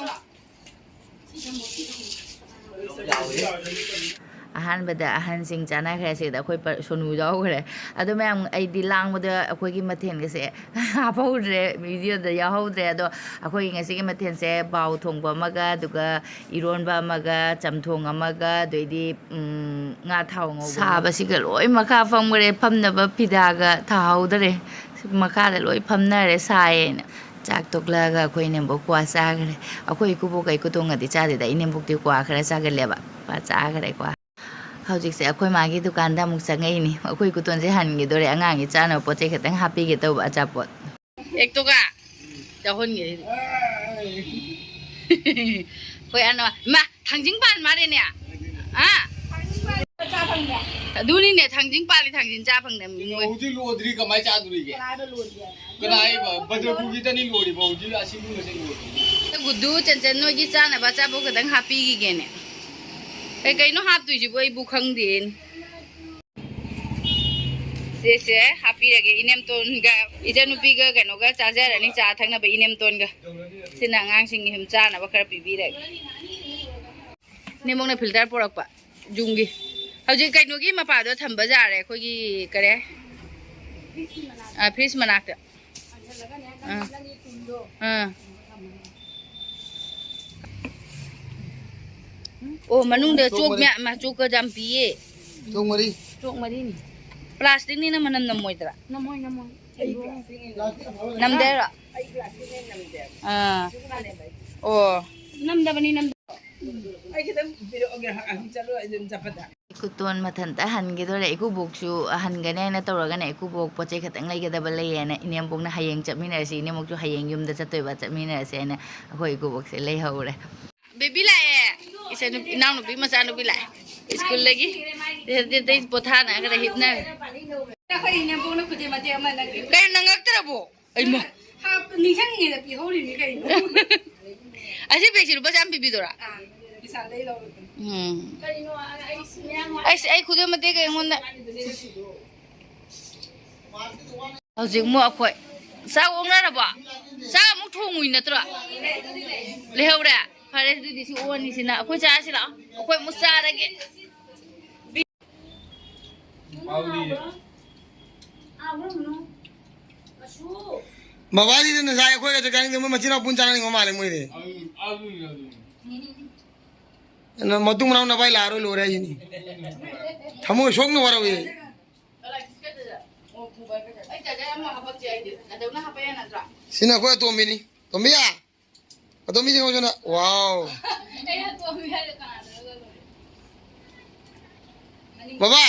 ꯑꯍꯥꯟꯕꯗ ꯑꯍꯟꯁꯤꯡ ꯆꯥꯅꯈ꯭ꯔꯦ, ꯁꯤꯗ ꯑꯩꯈꯣꯏ ꯄ-, ꯁꯣꯅꯨ ꯌꯥꯎꯈ꯭ꯔꯦ꯫ ꯑꯗꯣ ꯃꯌꯥꯝ, ꯑꯩꯗꯤ ꯂꯥꯡꯕꯗ ꯑꯩꯈꯣꯏꯒꯤ ꯃꯊꯦꯜꯒꯁꯦ ꯍꯥꯞꯍꯧꯗ꯭ꯔꯦ, ꯚꯤꯗꯤꯑꯣꯗ ꯌꯥꯎꯍꯧꯗ꯭ꯔꯦ꯫ ꯑꯗꯣ ꯑꯩꯈꯣꯏꯒꯤ ꯉꯁꯤꯒꯤ ꯃꯊꯦꯜꯁꯦ ꯕꯥꯎ ꯊꯣꯡꯕ ꯑꯃꯒ, ꯑꯗꯨꯒ ꯏꯔꯣꯟꯕ ꯑꯃꯒ, ꯆꯝꯊꯣꯡ ꯑꯃꯒ, ꯑꯗꯩꯗꯤ, ꯎꯝ, ꯉꯥ ꯊꯥꯎ ꯉꯧꯕ ꯑꯃꯒ꯫ ꯁꯥꯕꯁꯤꯒ ꯂꯣꯏ ꯃꯈꯥ ꯐꯝꯈ꯭ꯔꯦ, ꯐꯝꯅꯕ ꯐꯤꯗꯥꯒ ꯊꯥꯍꯧꯗ꯭ꯔꯦ꯫ ꯃꯈꯥꯗ ꯂꯣꯏ ꯐꯝꯅꯔꯦ, ꯁꯥꯏꯌꯦꯅ꯫ ꯆꯥꯛ ꯇꯣꯛꯂꯛꯑꯒ ꯑꯩꯈꯣꯏ ꯏꯅꯦꯝꯕꯣꯛ ꯀ꯭ꯋꯥ ꯆꯥꯈ꯭ꯔꯦ꯫ ꯑꯩꯈꯣꯏ ꯏꯀꯨꯕꯣꯛ ꯀꯩ ꯀꯨꯇꯣꯡꯒꯗꯤ ꯆꯥꯗꯦꯗ, ꯏꯅꯦꯝꯕꯣꯛꯇꯤ ꯀ꯭ꯋꯥ ꯈꯔ ꯆꯥꯒꯜꯂꯦꯕ꯫ ꯀ꯭ꯋꯥ ꯆꯥꯈ꯭ꯔꯦ, ꯀ꯭ꯋꯥ꯫ ꯍꯧꯖꯤꯛꯁꯦ ꯑꯩꯈꯣꯏ ꯃꯥꯒꯤ ꯗꯨꯀꯥꯟꯗ ꯑꯃꯨꯛ ꯆꯪꯉꯛꯏꯅꯤ꯫ ꯑꯩꯈꯣꯏ ꯀꯨꯇꯣꯟꯁꯦ ꯍꯟꯒꯗꯣꯔꯦ, ꯑꯉꯥꯡꯒꯤ ꯆꯥꯅꯕ ꯄꯣꯠ ꯆꯩ ꯈꯛꯇꯪ ꯍꯥꯞꯄꯤꯒꯦ ꯇꯧꯕ, ꯑꯆꯥꯄꯣꯠ꯫ ꯑꯦꯛꯇꯣꯒ ꯆꯥꯍꯟꯒꯦ꯫ ꯑꯩꯈꯣꯏ ꯑꯅ-, ꯏꯃꯥ! ꯊꯥꯡꯖꯤꯡ ꯄꯥꯟ ꯃꯥꯜꯂꯦꯅꯦ꯫ ꯑꯥ? ꯑꯗꯨꯅꯤꯅꯦ, ꯊꯥꯡꯖꯤꯡ ꯄꯥꯜꯂꯤ, ꯊꯥꯡꯖꯤꯡ ꯆꯥ ꯐꯪꯗꯕ ꯃꯤ ꯅꯣꯏ꯫ ꯍꯧꯖꯤꯛ ꯂꯣꯏꯗ꯭ꯔꯤ, ꯀꯃꯥꯏ ꯆꯥꯗꯣꯔꯤꯒꯦ? ꯀꯅꯥ ꯍꯥꯏꯕ? ꯕꯗ꯭ꯔꯄꯨꯔꯒꯤꯗꯅꯤ ꯂꯣꯏꯔꯤꯕ, ꯍꯧꯖꯤꯛ ꯑꯁꯤꯒꯨꯝꯕꯁꯦ ꯂꯣꯏꯗ꯭ꯔꯤ꯫ ꯒꯨꯗꯨ, ꯆꯟꯆꯟ ꯅꯣꯏꯒꯤ ꯆꯥꯅꯕ ꯑꯆꯥꯄꯣꯠ ꯈꯛꯇꯪ ꯍꯥꯞꯄꯤꯈꯤꯒꯦꯅꯦ꯫ ꯀꯩ ꯀꯩꯅꯣ ꯍꯥꯞꯇꯣꯏꯁꯤꯕꯨ ꯑꯩꯕꯨ ꯈꯪꯗꯦꯅꯦ꯫ ꯁꯤꯁꯦ ꯍꯥꯞꯄꯤꯔꯒꯦ ꯏꯅꯦꯝꯇꯣꯟꯒ, ꯏꯆꯟꯅꯨꯄꯤꯒ ꯀꯩꯅꯣꯒ ꯆꯥꯖꯔꯅꯤ, ꯆꯥ ꯊꯛꯅꯕ ꯏꯅꯦꯝꯇꯣꯟꯒ꯫ ꯁꯤꯅ ꯑꯉꯥꯡꯁꯤꯡꯒꯤ ꯁꯨꯝ ꯆꯥꯅꯕ ꯈꯔ ꯄꯤꯕꯤꯔꯒꯦ꯫ ꯏꯅꯦꯝꯕꯣꯛꯅ ꯐꯤꯜꯇꯔ ꯄꯨꯔꯛꯄ ꯖꯨꯝꯒꯤ꯫ ꯍꯧꯖꯤꯛ ꯀꯩꯅꯣꯒꯤ ꯃꯄꯥꯗꯣ ꯊꯝꯕ ꯌꯥꯔꯦ, ꯑꯩꯈꯣꯏꯒꯤ ꯀꯔꯤ? ꯑ, ꯐ꯭ꯔꯤꯖ ꯃꯅꯥꯛꯇ꯫ ꯑꯥ꯫ ꯑꯥ꯫ ꯑꯣ, ꯃꯅꯨꯡꯗ ꯆꯣꯛ ꯆꯣꯛ ꯃꯔꯤ꯫ ꯃꯌꯥꯝ, ꯃꯥ ꯆꯣꯛꯀ ꯌꯥꯝ ꯄꯤꯌꯦ꯫ ꯆꯣꯛ ꯃꯔꯤ꯫ ꯆꯣꯛ ꯃꯔꯤꯅꯤ꯫ ꯄ꯭ꯂꯥꯁꯇꯤꯛꯅꯤꯅ ꯃꯅꯝ ꯅꯝꯃꯣꯏꯗ꯭ꯔꯥ? ꯅꯝꯃꯣꯏ, ꯅꯝꯃꯣꯏ꯫ ꯅꯝꯗꯦ ꯍꯥꯏꯔꯣ? ꯑꯥ꯫ ꯅꯝꯗꯕꯅꯤ, ꯅꯝꯗꯕꯅꯤ꯫ ꯑꯩ ꯈꯤꯇꯪ ꯄꯤꯔꯛꯑꯣꯒꯦ, ꯑꯍꯟ ꯆꯠꯂꯣ, ꯑꯩ ꯑꯗꯨꯝ ꯆꯠꯄꯗ꯫ ꯏꯀꯨꯇꯣꯟ ꯃꯊꯟꯇ ꯍꯟꯈꯤꯗꯣꯔꯦ꯫ ꯏꯀꯨꯕꯣꯛꯁꯨ ꯍꯟꯒꯅꯤ ꯍꯥꯏꯅ ꯇꯧꯔꯒꯅꯦ, ꯏꯀꯨꯕꯣꯛ ꯄꯣꯠ ꯆꯩ ꯈꯛꯇꯪ ꯂꯩꯒꯗꯕ ꯂꯩꯌꯦꯅ ꯏꯅꯦꯝꯕꯣꯛꯅ ꯍꯌꯦꯡ ꯆꯠꯃꯤꯟꯅꯔꯁꯤ, ꯏꯅꯦꯝꯕꯣꯛꯁꯨ ꯍꯌꯦꯡ ꯌꯨꯝꯗ ꯆꯠꯇꯣꯏꯕ, ꯆꯠꯃꯤꯟꯅꯔꯁꯦ ꯍꯥꯏꯅ ꯑꯩꯈꯣꯏ ꯏꯀꯨꯕꯣꯛꯁꯦ ꯂꯩꯍꯧꯔꯦ꯫ ꯕꯦꯕꯤ ꯂꯥꯛꯑꯦ꯫ ꯏꯆꯟꯅꯨꯄꯤ, ꯏꯅꯥꯎꯅꯨꯄꯤ ꯃꯆꯥꯅꯨꯄꯤ ꯂꯥꯛꯑꯦ ꯁ꯭ꯀꯨꯜꯗꯒꯤ꯫ ꯁꯤꯗꯩ ꯄꯣꯊꯥꯅꯈ꯭ꯔꯦ, ꯍꯤꯞꯅꯈ꯭ꯔꯦ꯫ ꯑꯩꯈꯣꯏ ꯏꯅꯦꯝꯕꯣꯛꯅ ꯈꯨꯗꯦ ꯃꯇꯦꯛ ꯑꯃ ꯅꯪꯒꯤ꯫ ꯀꯩꯅꯣ ꯅꯪꯉꯛꯇ꯭ꯔꯕꯣ? ꯑꯩꯃ꯫ ꯍꯥꯞ-, ꯅꯤꯡꯁꯤꯡꯉꯤꯉꯩꯗ ꯄꯤꯍꯧꯔꯤꯅꯤ ꯀꯩꯅꯣ꯫ ꯑꯁꯤ ꯕꯦꯒꯁꯤ ꯂꯨꯄꯥ ꯆꯥꯝ ꯄꯤꯕꯤꯗꯨꯔꯥ? ꯑꯥ, ꯕꯤꯁꯥꯜꯗꯩ ꯂꯧꯔꯨꯕꯅꯤ꯫ ꯎꯝ꯫ ꯀꯩꯅꯣ, ꯑꯩ ꯁꯤ ꯃꯌꯥꯝ ꯑꯩꯁ, ꯑꯩ ꯈꯨꯗꯦ ꯃꯇꯦꯛ ꯑꯩꯉꯣꯟꯗ꯫ ꯍꯧꯖꯤꯛ ꯑꯃꯨꯛ ꯑꯩꯈꯣꯏ ꯆꯥꯛ ꯑꯣꯛꯅꯔꯕꯣ? ꯆꯥꯛ ꯑꯃꯨꯛ ꯊꯣꯡꯉꯨꯏ ꯅꯠꯇ꯭ꯔꯣ? ꯂꯩꯍꯧꯔꯦ? ꯐꯔꯦ, ꯑꯗꯨꯗꯤ ꯁꯤ ꯑꯣꯛꯑꯅꯤ ꯁꯤꯅ꯫ ꯑꯩꯈꯣꯏ ꯆꯥꯁꯤ ꯂꯥꯛꯑꯣ꯫ ꯑꯩꯈꯣꯏ ꯑꯃꯨꯛ ꯆꯥꯔꯒꯦ꯫ ꯃꯕꯥꯅꯤꯗꯤ ꯉꯁꯥꯏ ꯑꯩꯈꯣꯏꯒ ꯆꯥꯛ ꯆꯥꯅꯤꯡꯗꯦ, ꯃꯣꯏ ꯃꯆꯤꯟ ꯃꯅꯥꯎ ꯄꯨꯟ ꯆꯥꯅꯅꯤꯡꯕ ꯃꯥꯜꯂꯦ ꯃꯣꯏꯗꯤ꯫ ꯅ-, ꯃꯇꯨꯡ ꯃꯅꯥꯎ ꯅꯚꯥꯏ ꯂꯥꯛꯑꯔꯣꯏ ꯂꯣꯏꯔꯦ ꯍꯥꯏꯁꯤꯅꯤ꯫ ꯊꯃꯣꯏ ꯁꯣꯛꯅ ꯋꯥꯔꯧꯏ꯫ ꯁꯤꯅ ꯑꯩꯈꯣꯏ ꯑꯇꯣꯝꯕꯤꯅꯤ꯫ ꯇꯣꯝꯕꯤꯌꯥ! ꯑꯗꯣ ꯃꯤꯁꯤꯡ ꯍꯧꯖꯤꯛꯅ, wow! ꯕꯕꯥ!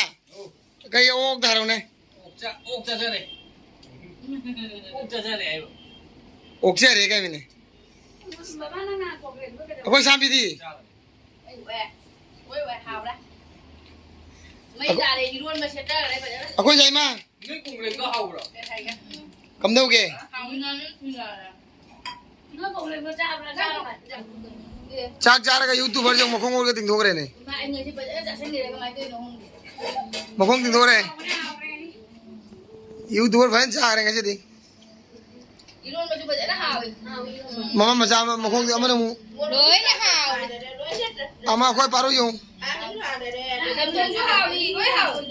ꯀꯩ ꯑꯣꯛꯇ ꯍꯥꯏꯔꯛꯎꯅꯦ? ꯑꯣꯛ ꯆꯥ-, ꯑꯣꯛ ꯆꯥꯖꯔꯦ꯫ ꯑꯣꯛ ꯆꯥꯖꯔꯦ ꯍꯥꯏꯕ꯫ ꯑꯣꯛꯆꯔꯦ ꯀꯥꯏꯃꯤꯅꯦ꯫ ꯑꯩꯈꯣꯏ ꯁꯥꯝꯕꯤꯗꯤ? ꯃꯩ ꯇꯥꯔꯦ, ꯏꯔꯣꯟꯕ ꯁꯦꯠꯊꯈ꯭ꯔꯦ ꯐꯖꯅ꯫ ꯑꯩꯈꯣꯏ ꯌꯥꯏꯃ꯫ ꯅꯣꯏ ꯀꯣꯡꯒ꯭ꯔꯦꯡꯗꯣ ꯍꯥꯎꯕ꯭ꯔꯣ? ꯀꯩ ꯍꯥꯏꯒꯦ? ꯀꯝꯗꯧꯒꯦ? ꯍꯥꯎꯅ ꯅꯣꯏ ꯀꯨꯏꯅ꯫ ꯅꯣꯏ ꯀꯣꯡꯒ꯭ꯔꯦꯡꯗꯣ ꯆꯥꯕ꯭ꯔꯥ? ꯆꯥꯔꯣ꯫ ꯆꯥꯛ ꯆꯥꯔꯒ YouTuberꯁꯦ ꯑꯃꯨꯛ ꯃꯈꯣꯡ ꯑꯣꯏꯔꯒ ꯇꯤꯡꯊꯣꯛꯈ꯭ꯔꯦꯅꯦ꯫ ꯏꯃꯥ, ꯑꯩ ꯉꯁꯤ ꯐꯖꯅ ꯆꯥꯁꯤꯟꯈ꯭ꯔꯦ, ꯀꯃꯥꯏꯅ ꯇꯧꯔꯤꯅꯣ ꯈꯪꯗꯦ꯫ ꯃꯈꯣꯡ ꯇꯤꯡꯊꯣꯛꯈ꯭ꯔꯦ꯫ YouTuber ꯐꯖꯅ ꯆꯥꯔꯦ ꯉꯁꯤꯗꯤ꯫ ꯏꯔꯣꯟꯕꯁꯨ ꯐꯖꯅ ꯍꯥꯎꯋꯤ꯫ ꯃꯃꯥ ꯃꯆꯥ ꯑꯃ ꯃꯈꯣꯡꯗꯤ ꯑꯃꯅ ꯑꯃꯨꯛ ꯂꯣꯏꯅ ꯍꯥꯎꯋꯤ꯫ ꯑꯃ ꯑꯩꯈꯣꯏ ꯄꯥꯔꯨ ꯌꯦꯡꯉꯨ꯫ ꯆꯝꯊꯣꯡꯁꯨ ꯍꯥꯎꯋꯤ, ꯂꯣꯏ ꯍꯥꯎꯋꯤ꯫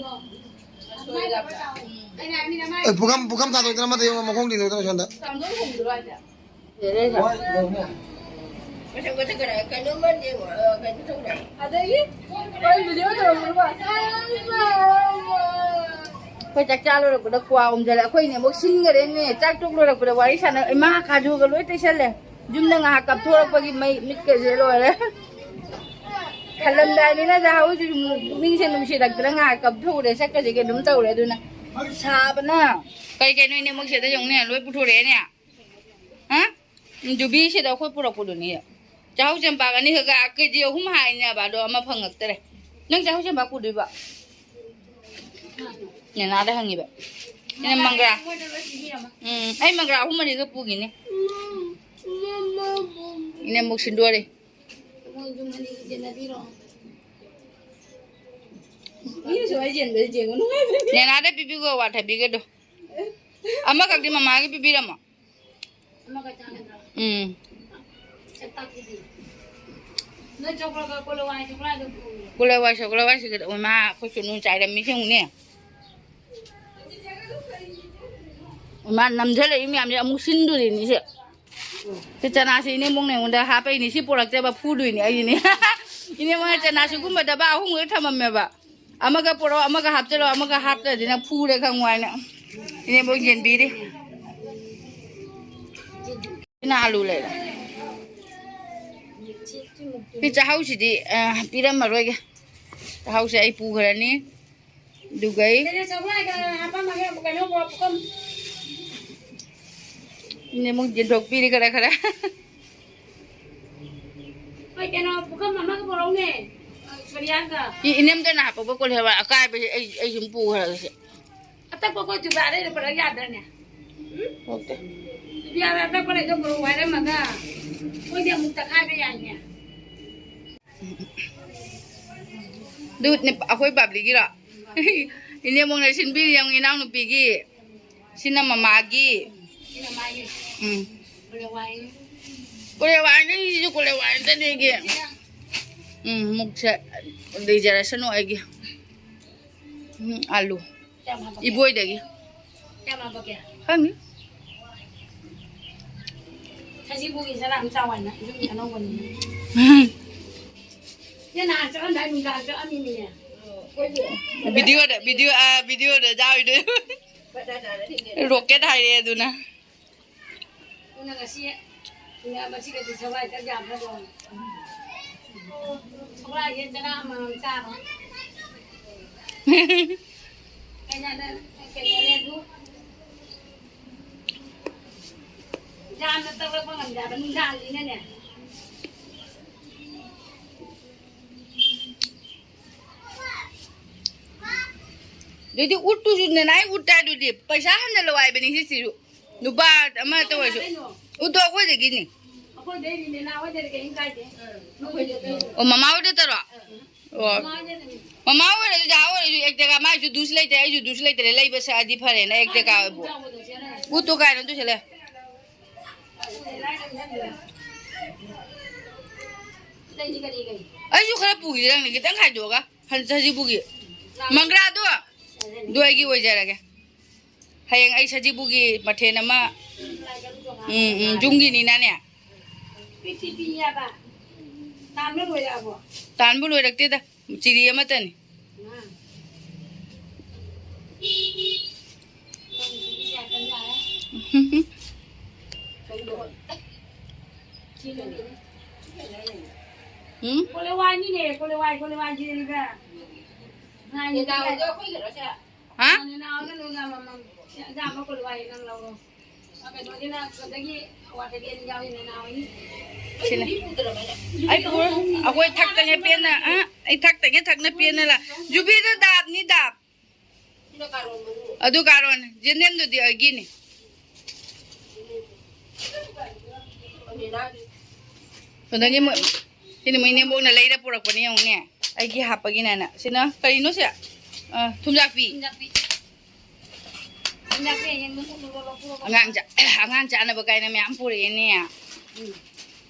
ꯑꯦ, ꯄꯨꯈꯝ, ꯄꯨꯈꯝ ꯊꯥꯗꯣꯛꯇꯅ ꯑꯃꯗ ꯌꯦꯡꯉꯨ, ꯃꯈꯣꯡ ꯇꯤꯡꯊꯣꯛꯇꯅ ꯁꯣꯝꯗ꯫ ꯆꯝꯊꯣꯡ ꯊꯣꯡꯗ꯭ꯔꯣ ꯍꯥꯏꯁꯦ? ꯃꯁꯛ ꯃꯁꯛ ꯈꯔ ꯀꯩꯅꯣꯝꯃ ꯌꯦꯡꯉꯣ, ꯑ, ꯀꯩꯅꯣ ꯇꯧꯔꯦ꯫ ꯑꯗꯒꯤ ꯑꯩꯈꯣꯏ video ꯇꯧꯔꯝꯕꯗꯣ꯫ ꯑꯩꯈꯣꯏ ꯆꯥꯛ ꯆꯥ ꯂꯣꯏꯔꯛꯄꯗ ꯀ꯭ꯋꯥ ꯎꯝꯖꯜꯂꯦ꯫ ꯑꯩꯈꯣꯏ ꯏꯅꯦꯝꯕꯣꯛ ꯁꯤꯟꯈꯔꯦꯅꯦ꯫ ꯆꯥꯛ ꯇꯣꯛ ꯂꯣꯏꯔꯛꯄꯗ ꯋꯥꯔꯤ ꯁꯥꯟꯅ, ꯏꯃꯥ ꯀꯥꯖꯨꯒ ꯂꯣꯏ ꯇꯩꯁꯜꯂꯦ꯫ ꯌꯨꯝꯗ ꯉꯥꯏꯍꯥꯛ ꯀꯞꯊꯣꯔꯛꯄꯒꯤ ꯃꯩ ꯃꯤꯠꯀꯁꯦ ꯂꯣꯏꯔꯦ꯫ ꯍꯜꯂꯝꯗꯥꯏꯅꯤꯅ ꯍꯧꯖꯤꯛ ꯄꯨꯛꯅꯤꯡꯁꯦ ꯅꯨꯡꯁꯤꯔꯛꯇꯅ ꯉꯥꯏꯍꯥꯛ ꯀꯞꯊꯣꯛꯎꯔꯦ꯫ ꯁꯛꯀꯁꯦ ꯀꯩꯅꯣꯝ ꯇꯧꯔꯦ꯫ ꯑꯗꯨꯅ ꯁꯥꯕꯅ꯫ ꯀꯩ ꯀꯩꯅꯣ ꯏꯅꯦꯝꯕꯣꯛ ꯁꯤꯗ ꯌꯦꯡꯉꯨꯅꯦ, ꯂꯣꯏ ꯄꯨꯊꯣꯔꯛꯑꯦꯅꯦ꯫ ꯍꯥ? ꯌꯨꯕꯤꯁꯤꯗ ꯑꯩꯈꯣꯏ ꯄꯨꯔꯛꯄꯗꯨꯅꯤ꯫ ꯆꯥꯍꯧ ꯆꯦꯡꯄꯥꯛ ꯑꯅꯤꯈꯛ, ꯀꯦ ꯖꯤ ꯑꯍꯨꯝ ꯍꯥꯏꯅꯦꯕ, ꯑꯗꯣ ꯑꯃ ꯐꯪꯉꯛꯇ꯭ꯔꯦ꯫ ꯅꯪ ꯆꯥꯍꯧ ꯆꯦꯡꯄꯥꯛ ꯄꯨꯗꯣꯏꯕ? ꯅꯦꯅꯥꯗ ꯍꯪꯉꯤꯕ꯫ ꯏꯅꯦ ꯃꯪꯒ꯭ꯔꯥ꯫ ꯃꯣꯏꯗ ꯂꯣꯏ ꯄꯤꯕꯤꯔꯝꯃꯣ꯫ ꯎꯝ, ꯑꯩ ꯃꯪꯒ꯭ꯔꯥ ꯑꯍꯨꯝ ꯃꯔꯤꯒ ꯄꯨꯒꯤꯅꯦ꯫ ꯏꯅꯦ ꯃꯨꯛ ꯁꯤꯟꯗꯣꯔꯦ꯫ ꯃꯣꯏꯁꯨ ꯃꯅꯤꯒꯤ ꯌꯦꯟꯅꯕꯤꯔꯣ꯫ ꯃꯤꯅꯁꯨ ꯑꯩ ꯌꯦꯟꯕꯗ ꯌꯦꯡꯕ ꯅꯨꯡꯉꯥꯏꯕꯅꯦ꯫ ꯅꯦꯅꯥꯗ ꯄꯤꯕꯤꯒꯣ, ꯋꯥꯊꯕꯤꯒꯗꯣ꯫ ꯑꯃꯈꯛꯇꯤ ꯃꯃꯥꯒꯤ ꯄꯤꯕꯤꯔꯝꯃꯣ꯫ ꯑꯃꯈꯛ ꯆꯥꯒꯗ꯭ꯔꯣ? ꯎꯝ꯫ ꯆꯦ ꯇꯥꯛꯄꯤꯗꯤ꯫ ꯅꯣꯏ ꯆꯣꯀ꯭ꯂꯦꯠꯀ ꯀꯣꯂꯋꯥꯏ ꯆꯣꯀ꯭ꯂꯦꯠꯗꯣ ꯄꯨꯔꯣ꯫ ꯀꯣꯂꯋꯥꯏ ꯆꯣꯀ꯭ꯂꯦꯠ ꯋꯥꯏꯁꯤꯒꯗꯣ, ꯃꯥ ꯑꯩꯈꯣꯏ ꯁꯨꯅꯨ ꯆꯥꯏꯔꯝꯃꯤꯁꯦ ꯌꯦꯡꯉꯨꯅꯦ꯫ ꯃꯥ ꯅꯝꯖꯜꯂꯛꯏ ꯃꯌꯥꯝꯁꯦ ꯑꯃꯨꯛ ꯁꯤꯟꯗꯣꯔꯤꯅꯤ ꯁꯦ꯫ ꯁꯤ ꯆꯅꯥꯁꯤ ꯏꯅꯦ ꯃꯨꯛꯅ ꯑꯩꯉꯣꯟꯗ ꯍꯥꯞꯄꯛꯏꯅꯤ꯫ ꯁꯤ ꯄꯣꯔꯛꯇꯦꯕ, ꯐꯨꯗꯣꯏꯅꯤ ꯑꯩꯅꯦ꯫ ꯏꯅꯦ ꯃꯨꯛꯅ ꯆꯅꯥ ꯁꯤꯒꯨꯝꯕ ꯗꯕꯥ ꯑꯍꯨꯝ ꯈꯛ ꯊꯝꯃꯝꯃꯦꯕ꯫ ꯑꯃꯒ ꯄꯣꯔꯛꯑꯣ, ꯑꯃꯒ ꯍꯥꯞꯆꯜꯂꯣ, ꯑꯃꯒ ꯍꯥꯞꯇ꯭ꯔꯗꯤ ꯅꯪ ꯐꯨꯔꯦ ꯈꯪꯉꯨ ꯍꯥꯏꯅ꯫ ꯏꯅꯦ ꯃꯨꯛ ꯌꯦꯟꯕꯤꯔꯤ꯫ ꯁꯤꯅ ꯑꯂꯨ ꯂꯩꯔꯦ꯫ ꯁꯤ ꯆꯥꯛꯍꯥꯎꯁꯤꯗꯤ, ꯑ, ꯄꯤꯔꯝꯃꯔꯣꯏꯒꯦ꯫ ꯆꯥꯛꯍꯥꯎꯁꯦ ꯑꯩ ꯄꯨꯈ꯭ꯔꯅꯤ꯫ ꯑꯗꯨꯒꯩ ꯀꯩꯅꯣ, ꯆꯥꯛꯍꯋꯥꯏꯒ ꯍꯥꯞꯄꯝꯃꯒꯦ, ꯀꯩꯅꯣ, ꯄꯨꯈꯝ꯫ ꯏꯅꯦ ꯑꯃꯨꯛ ꯌꯦꯟꯊꯣꯛꯄꯤꯔꯤ ꯈꯔ ꯈꯔ꯫ ꯍꯣꯏ, ꯀꯩꯅꯣ, ꯄꯨꯈꯝ ꯑꯃꯒ ꯄꯨꯔꯛꯎꯅꯦ, ꯁꯣꯅꯤꯌꯥꯒ꯫ ꯏ-, ꯏꯅꯦꯝꯇꯅ ꯍꯥꯞꯄꯛꯄ ꯀꯣꯜ ꯍꯦꯕ ꯑꯀꯥꯏꯕꯁꯦ ꯑꯩ, ꯑꯩ ꯁꯨꯝ ꯄꯨꯈ꯭ꯔꯒꯦ ꯁꯦ꯫ ꯑꯇꯛꯄ ꯑꯩꯈꯣꯏ ꯗꯨꯀꯥꯟꯗꯩ ꯄꯨꯔꯛ ꯌꯥꯗ꯭ꯔꯅꯦ? ꯎꯝ? ꯄꯨꯔꯛꯇꯦ꯫ ꯗꯨꯀꯥꯟꯗ ꯑꯇꯛꯄ ꯂꯩꯗꯣ ꯃꯣꯔꯣꯛ ꯋꯥꯏꯔꯝꯃꯒ ꯑꯩꯈꯣꯏꯗꯤ ꯑꯃꯨꯛ ꯇꯛꯈꯥꯏꯕ ꯌꯥꯏꯅꯦ꯫ ꯑꯗꯨ ꯅꯦ-, ꯑꯩꯈꯣꯏ ꯕꯥꯕ꯭ꯂꯤꯒꯤꯔꯣ? ꯏꯅꯦꯝꯕꯣꯛꯅ ꯁꯤꯟꯕꯤꯔꯤ ꯌꯦꯡꯉꯨ, ꯏꯅꯥꯎꯅꯨꯄꯤꯒꯤ꯫ ꯁꯤꯅ ꯃꯃꯥꯒꯤ꯫ ꯁꯤꯅ ꯃꯥꯒꯤ꯫ ꯎꯝ꯫ ꯀꯣꯂꯦꯋꯥꯏꯅꯤ꯫ ꯀꯣꯂꯦꯋꯥꯏꯅꯤ, ꯁꯤꯁꯨ ꯀꯣꯂꯦꯋꯥꯏ ꯑꯝꯇꯅꯦꯒꯤ꯫ ꯁꯤꯅ꯫ ꯎꯝ, ꯃꯨꯛꯁꯦ ꯂꯩꯖꯔꯁꯅꯨ ꯑꯩꯒꯤ꯫ ꯎꯝ, ꯑꯂꯨ꯫ ꯀꯌꯥꯝ ꯍꯥꯞꯄꯛꯀꯦ? ꯏꯕꯣꯏꯗꯒꯤ꯫ ꯀꯌꯥꯝ ꯍꯥꯞꯄꯛꯀꯦ? ꯈꯪꯗꯦ꯫ ꯊꯖꯤꯕꯨꯒꯤ ꯆꯔꯥ ꯑꯃ ꯆꯥꯎ ꯍꯥꯏꯅ, ꯌꯨꯝꯒꯤ ꯑꯅꯧꯕꯅꯤꯅ꯫ ꯎꯝ꯫ ꯅꯪ ꯅꯍꯥꯟ ꯆꯠꯂꯝꯗꯥꯏ ꯅꯨꯡꯗꯥꯡ ꯆꯠꯂꯝꯃꯤꯅꯦ꯫ ꯚꯤꯗꯤꯑꯣꯗ, ꯚꯤꯗꯤꯑꯣ, ꯑ, ꯚꯤꯗꯤꯑꯣꯗ ꯌꯥꯎꯔꯤꯗꯣ꯫ ꯔꯣꯀꯦꯠ ꯍꯥꯏꯔꯦ ꯑꯗꯨꯅ꯫ ꯑꯗꯨꯅ ꯉꯁꯤ, ꯉꯁꯤꯒꯗꯤ ꯁꯒꯣꯜ ꯆꯠ ꯌꯥꯝ ꯐꯗꯧꯅꯤ꯫ ꯁꯒꯣꯜꯁꯦ ꯆꯔꯥ ꯑꯃꯃꯝ ꯆꯥꯔꯣ꯫ ꯀꯩꯅꯣꯗ, ꯀꯩꯅꯣꯅꯦ ꯑꯗꯨ꯫ ꯌꯥꯝꯅ ꯇꯧꯔꯛꯄ ꯉꯝꯗꯦ ꯍꯥꯏꯕ ꯅꯨꯡꯗꯥꯡꯅꯤꯅꯅꯦ꯫ ꯑꯗꯨꯗꯤ ꯎꯠꯇꯨꯁꯨ ꯅꯅꯥꯏ ꯎꯠꯇ ꯑꯗꯨꯗꯤ ꯄꯩꯁꯥ ꯍꯟꯖꯜꯂꯣ ꯍꯥꯏꯕꯅꯤ ꯁꯤꯁꯤꯁꯨ꯫ ꯅꯨꯄꯥ ꯑꯃ ꯇꯧꯔꯁꯨ꯫ ꯎꯠꯇꯣ ꯑꯩꯈꯣꯏꯗꯒꯤꯅꯤ꯫ ꯑꯩꯈꯣꯏꯗꯩꯅꯦ, ꯅꯅꯥ ꯍꯣꯏꯗꯗꯤ ꯀꯩꯝ ꯀꯥꯏꯗꯦ꯫ ꯑꯣ, ꯃꯃꯥ ꯍꯣꯏꯗ ꯇꯧꯔꯣ? ꯑꯣ꯫ ꯃꯃꯥ ꯑꯣꯏꯔꯁꯨ, ꯖꯥ ꯑꯣꯏꯔꯁꯨ, ꯑꯦꯛꯇꯒ ꯃꯥꯏꯁꯨ ꯗꯨꯁ ꯂꯩꯇ꯭ꯔꯦ, ꯑꯩꯁꯨ ꯗꯨꯁ ꯂꯩꯇ꯭ꯔꯦ, ꯂꯩꯕ ꯁꯛꯑꯗꯤ ꯐꯔꯦꯅ ꯑꯦꯛꯇꯒ ꯑꯣꯏꯕꯨ꯫ ꯎꯠꯇꯣ ꯀꯥꯏꯅ ꯇꯨꯁꯜꯂꯦ꯫ ꯑꯩꯁꯨ ꯈꯔ ꯄꯨꯈꯤꯁꯤꯔ ꯈꯪꯗꯦ, ꯈꯤꯇꯪ ꯈꯥꯏꯗꯣꯛꯑꯒ꯫ ꯍꯟ-, ꯁꯖꯤꯕꯨꯒꯤ꯫ ꯃꯪꯒ꯭ꯔꯥꯗꯣ? ꯑꯗꯨ ꯑꯩꯒꯤ ꯑꯣꯏꯖꯔꯒꯦ꯫ ꯍꯌꯦꯡ ꯑꯩ ꯁꯖꯤꯕꯨꯒꯤ ꯃꯊꯦꯜ ꯑꯃ, ꯎꯝ, ꯎꯝ, ꯌꯨꯝꯒꯤꯅꯤꯅꯅꯦ꯫ ꯇꯥꯟꯕ ꯂꯣꯏꯔꯛꯇꯦꯗ, ꯆꯤꯔꯤ ꯑꯃꯠꯇꯅꯤ꯫ ꯎꯝ? ꯀꯣꯂꯦꯋꯥꯏꯅꯤꯅꯦ, ꯀꯣꯂꯦꯋꯥꯏ, ꯀꯣꯂꯦꯋꯥꯏ ꯖꯦꯜꯗ꯫ ꯉꯥꯏꯅꯤ꯫ ꯍꯥ? ꯅꯅꯥꯎꯅ ꯂꯣꯏ ꯉꯝꯃꯝꯃꯝ-, ꯑꯦꯟꯖꯥꯡꯗꯣ ꯀꯣꯂꯦꯋꯥꯏ ꯅꯪ ꯂꯧꯔꯣ꯫ ꯀꯩꯅꯣꯒꯤꯅ ꯁꯤꯗꯒꯤ ꯑꯋꯥꯊꯕꯤ ꯑꯅꯤ ꯌꯥꯎꯔꯤ, ꯅꯅꯥꯎ ꯑꯅꯤ꯫ ꯁꯤꯅꯦ꯫ ꯑꯩ ꯄꯨꯔ-, ꯑꯩꯈꯣꯏ ꯊꯛꯇꯉꯩ ꯄꯦꯟꯅ, ꯑ, ꯑꯩ ꯊꯛꯇꯉꯩ ꯊꯛꯅ ꯄꯦꯟꯅ ꯂꯥ-, ꯖꯨꯕꯤꯗ ꯗꯥꯞꯅꯤ, ꯗꯥꯞ꯫ ꯑꯗꯨ ꯀꯥꯔꯣꯟ, ꯖꯦꯅꯦꯟꯗꯨꯗꯤ ꯑꯩꯒꯤꯅꯤ꯫ ꯑꯗꯒꯤ ꯃꯣꯏ, ꯁꯤꯅ ꯃꯣꯏ ꯅꯦꯝꯕꯣꯛꯅ ꯂꯩꯔ ꯄꯨꯔꯛꯄꯅꯦ ꯌꯦꯡꯉꯨꯅꯦ꯫ ꯑꯩꯒꯤ ꯍꯥꯞꯄꯒꯤꯅꯦꯅ꯫ ꯁꯤꯅ ꯀꯔꯤꯅꯣ ꯁꯦ? ꯑ, ꯊꯨꯝꯖꯥꯛꯄꯤ꯫ ꯊꯨꯝꯖꯥꯛꯄꯤ꯫ ꯊꯨꯝꯖꯥꯛꯄꯤ ꯍꯌꯦꯡ ꯅꯪ ꯎꯠꯂꯨꯔꯣ, ꯂꯧꯊꯣꯛꯑꯣ꯫ ꯑꯉꯥꯡ ꯆꯥ-, ꯑꯉꯥꯡ ꯆꯥꯅꯕ ꯀꯥꯏꯅ ꯃꯌꯥꯝ ꯄꯨꯔꯛꯑꯦꯅꯦ꯫ ꯎꯝ꯫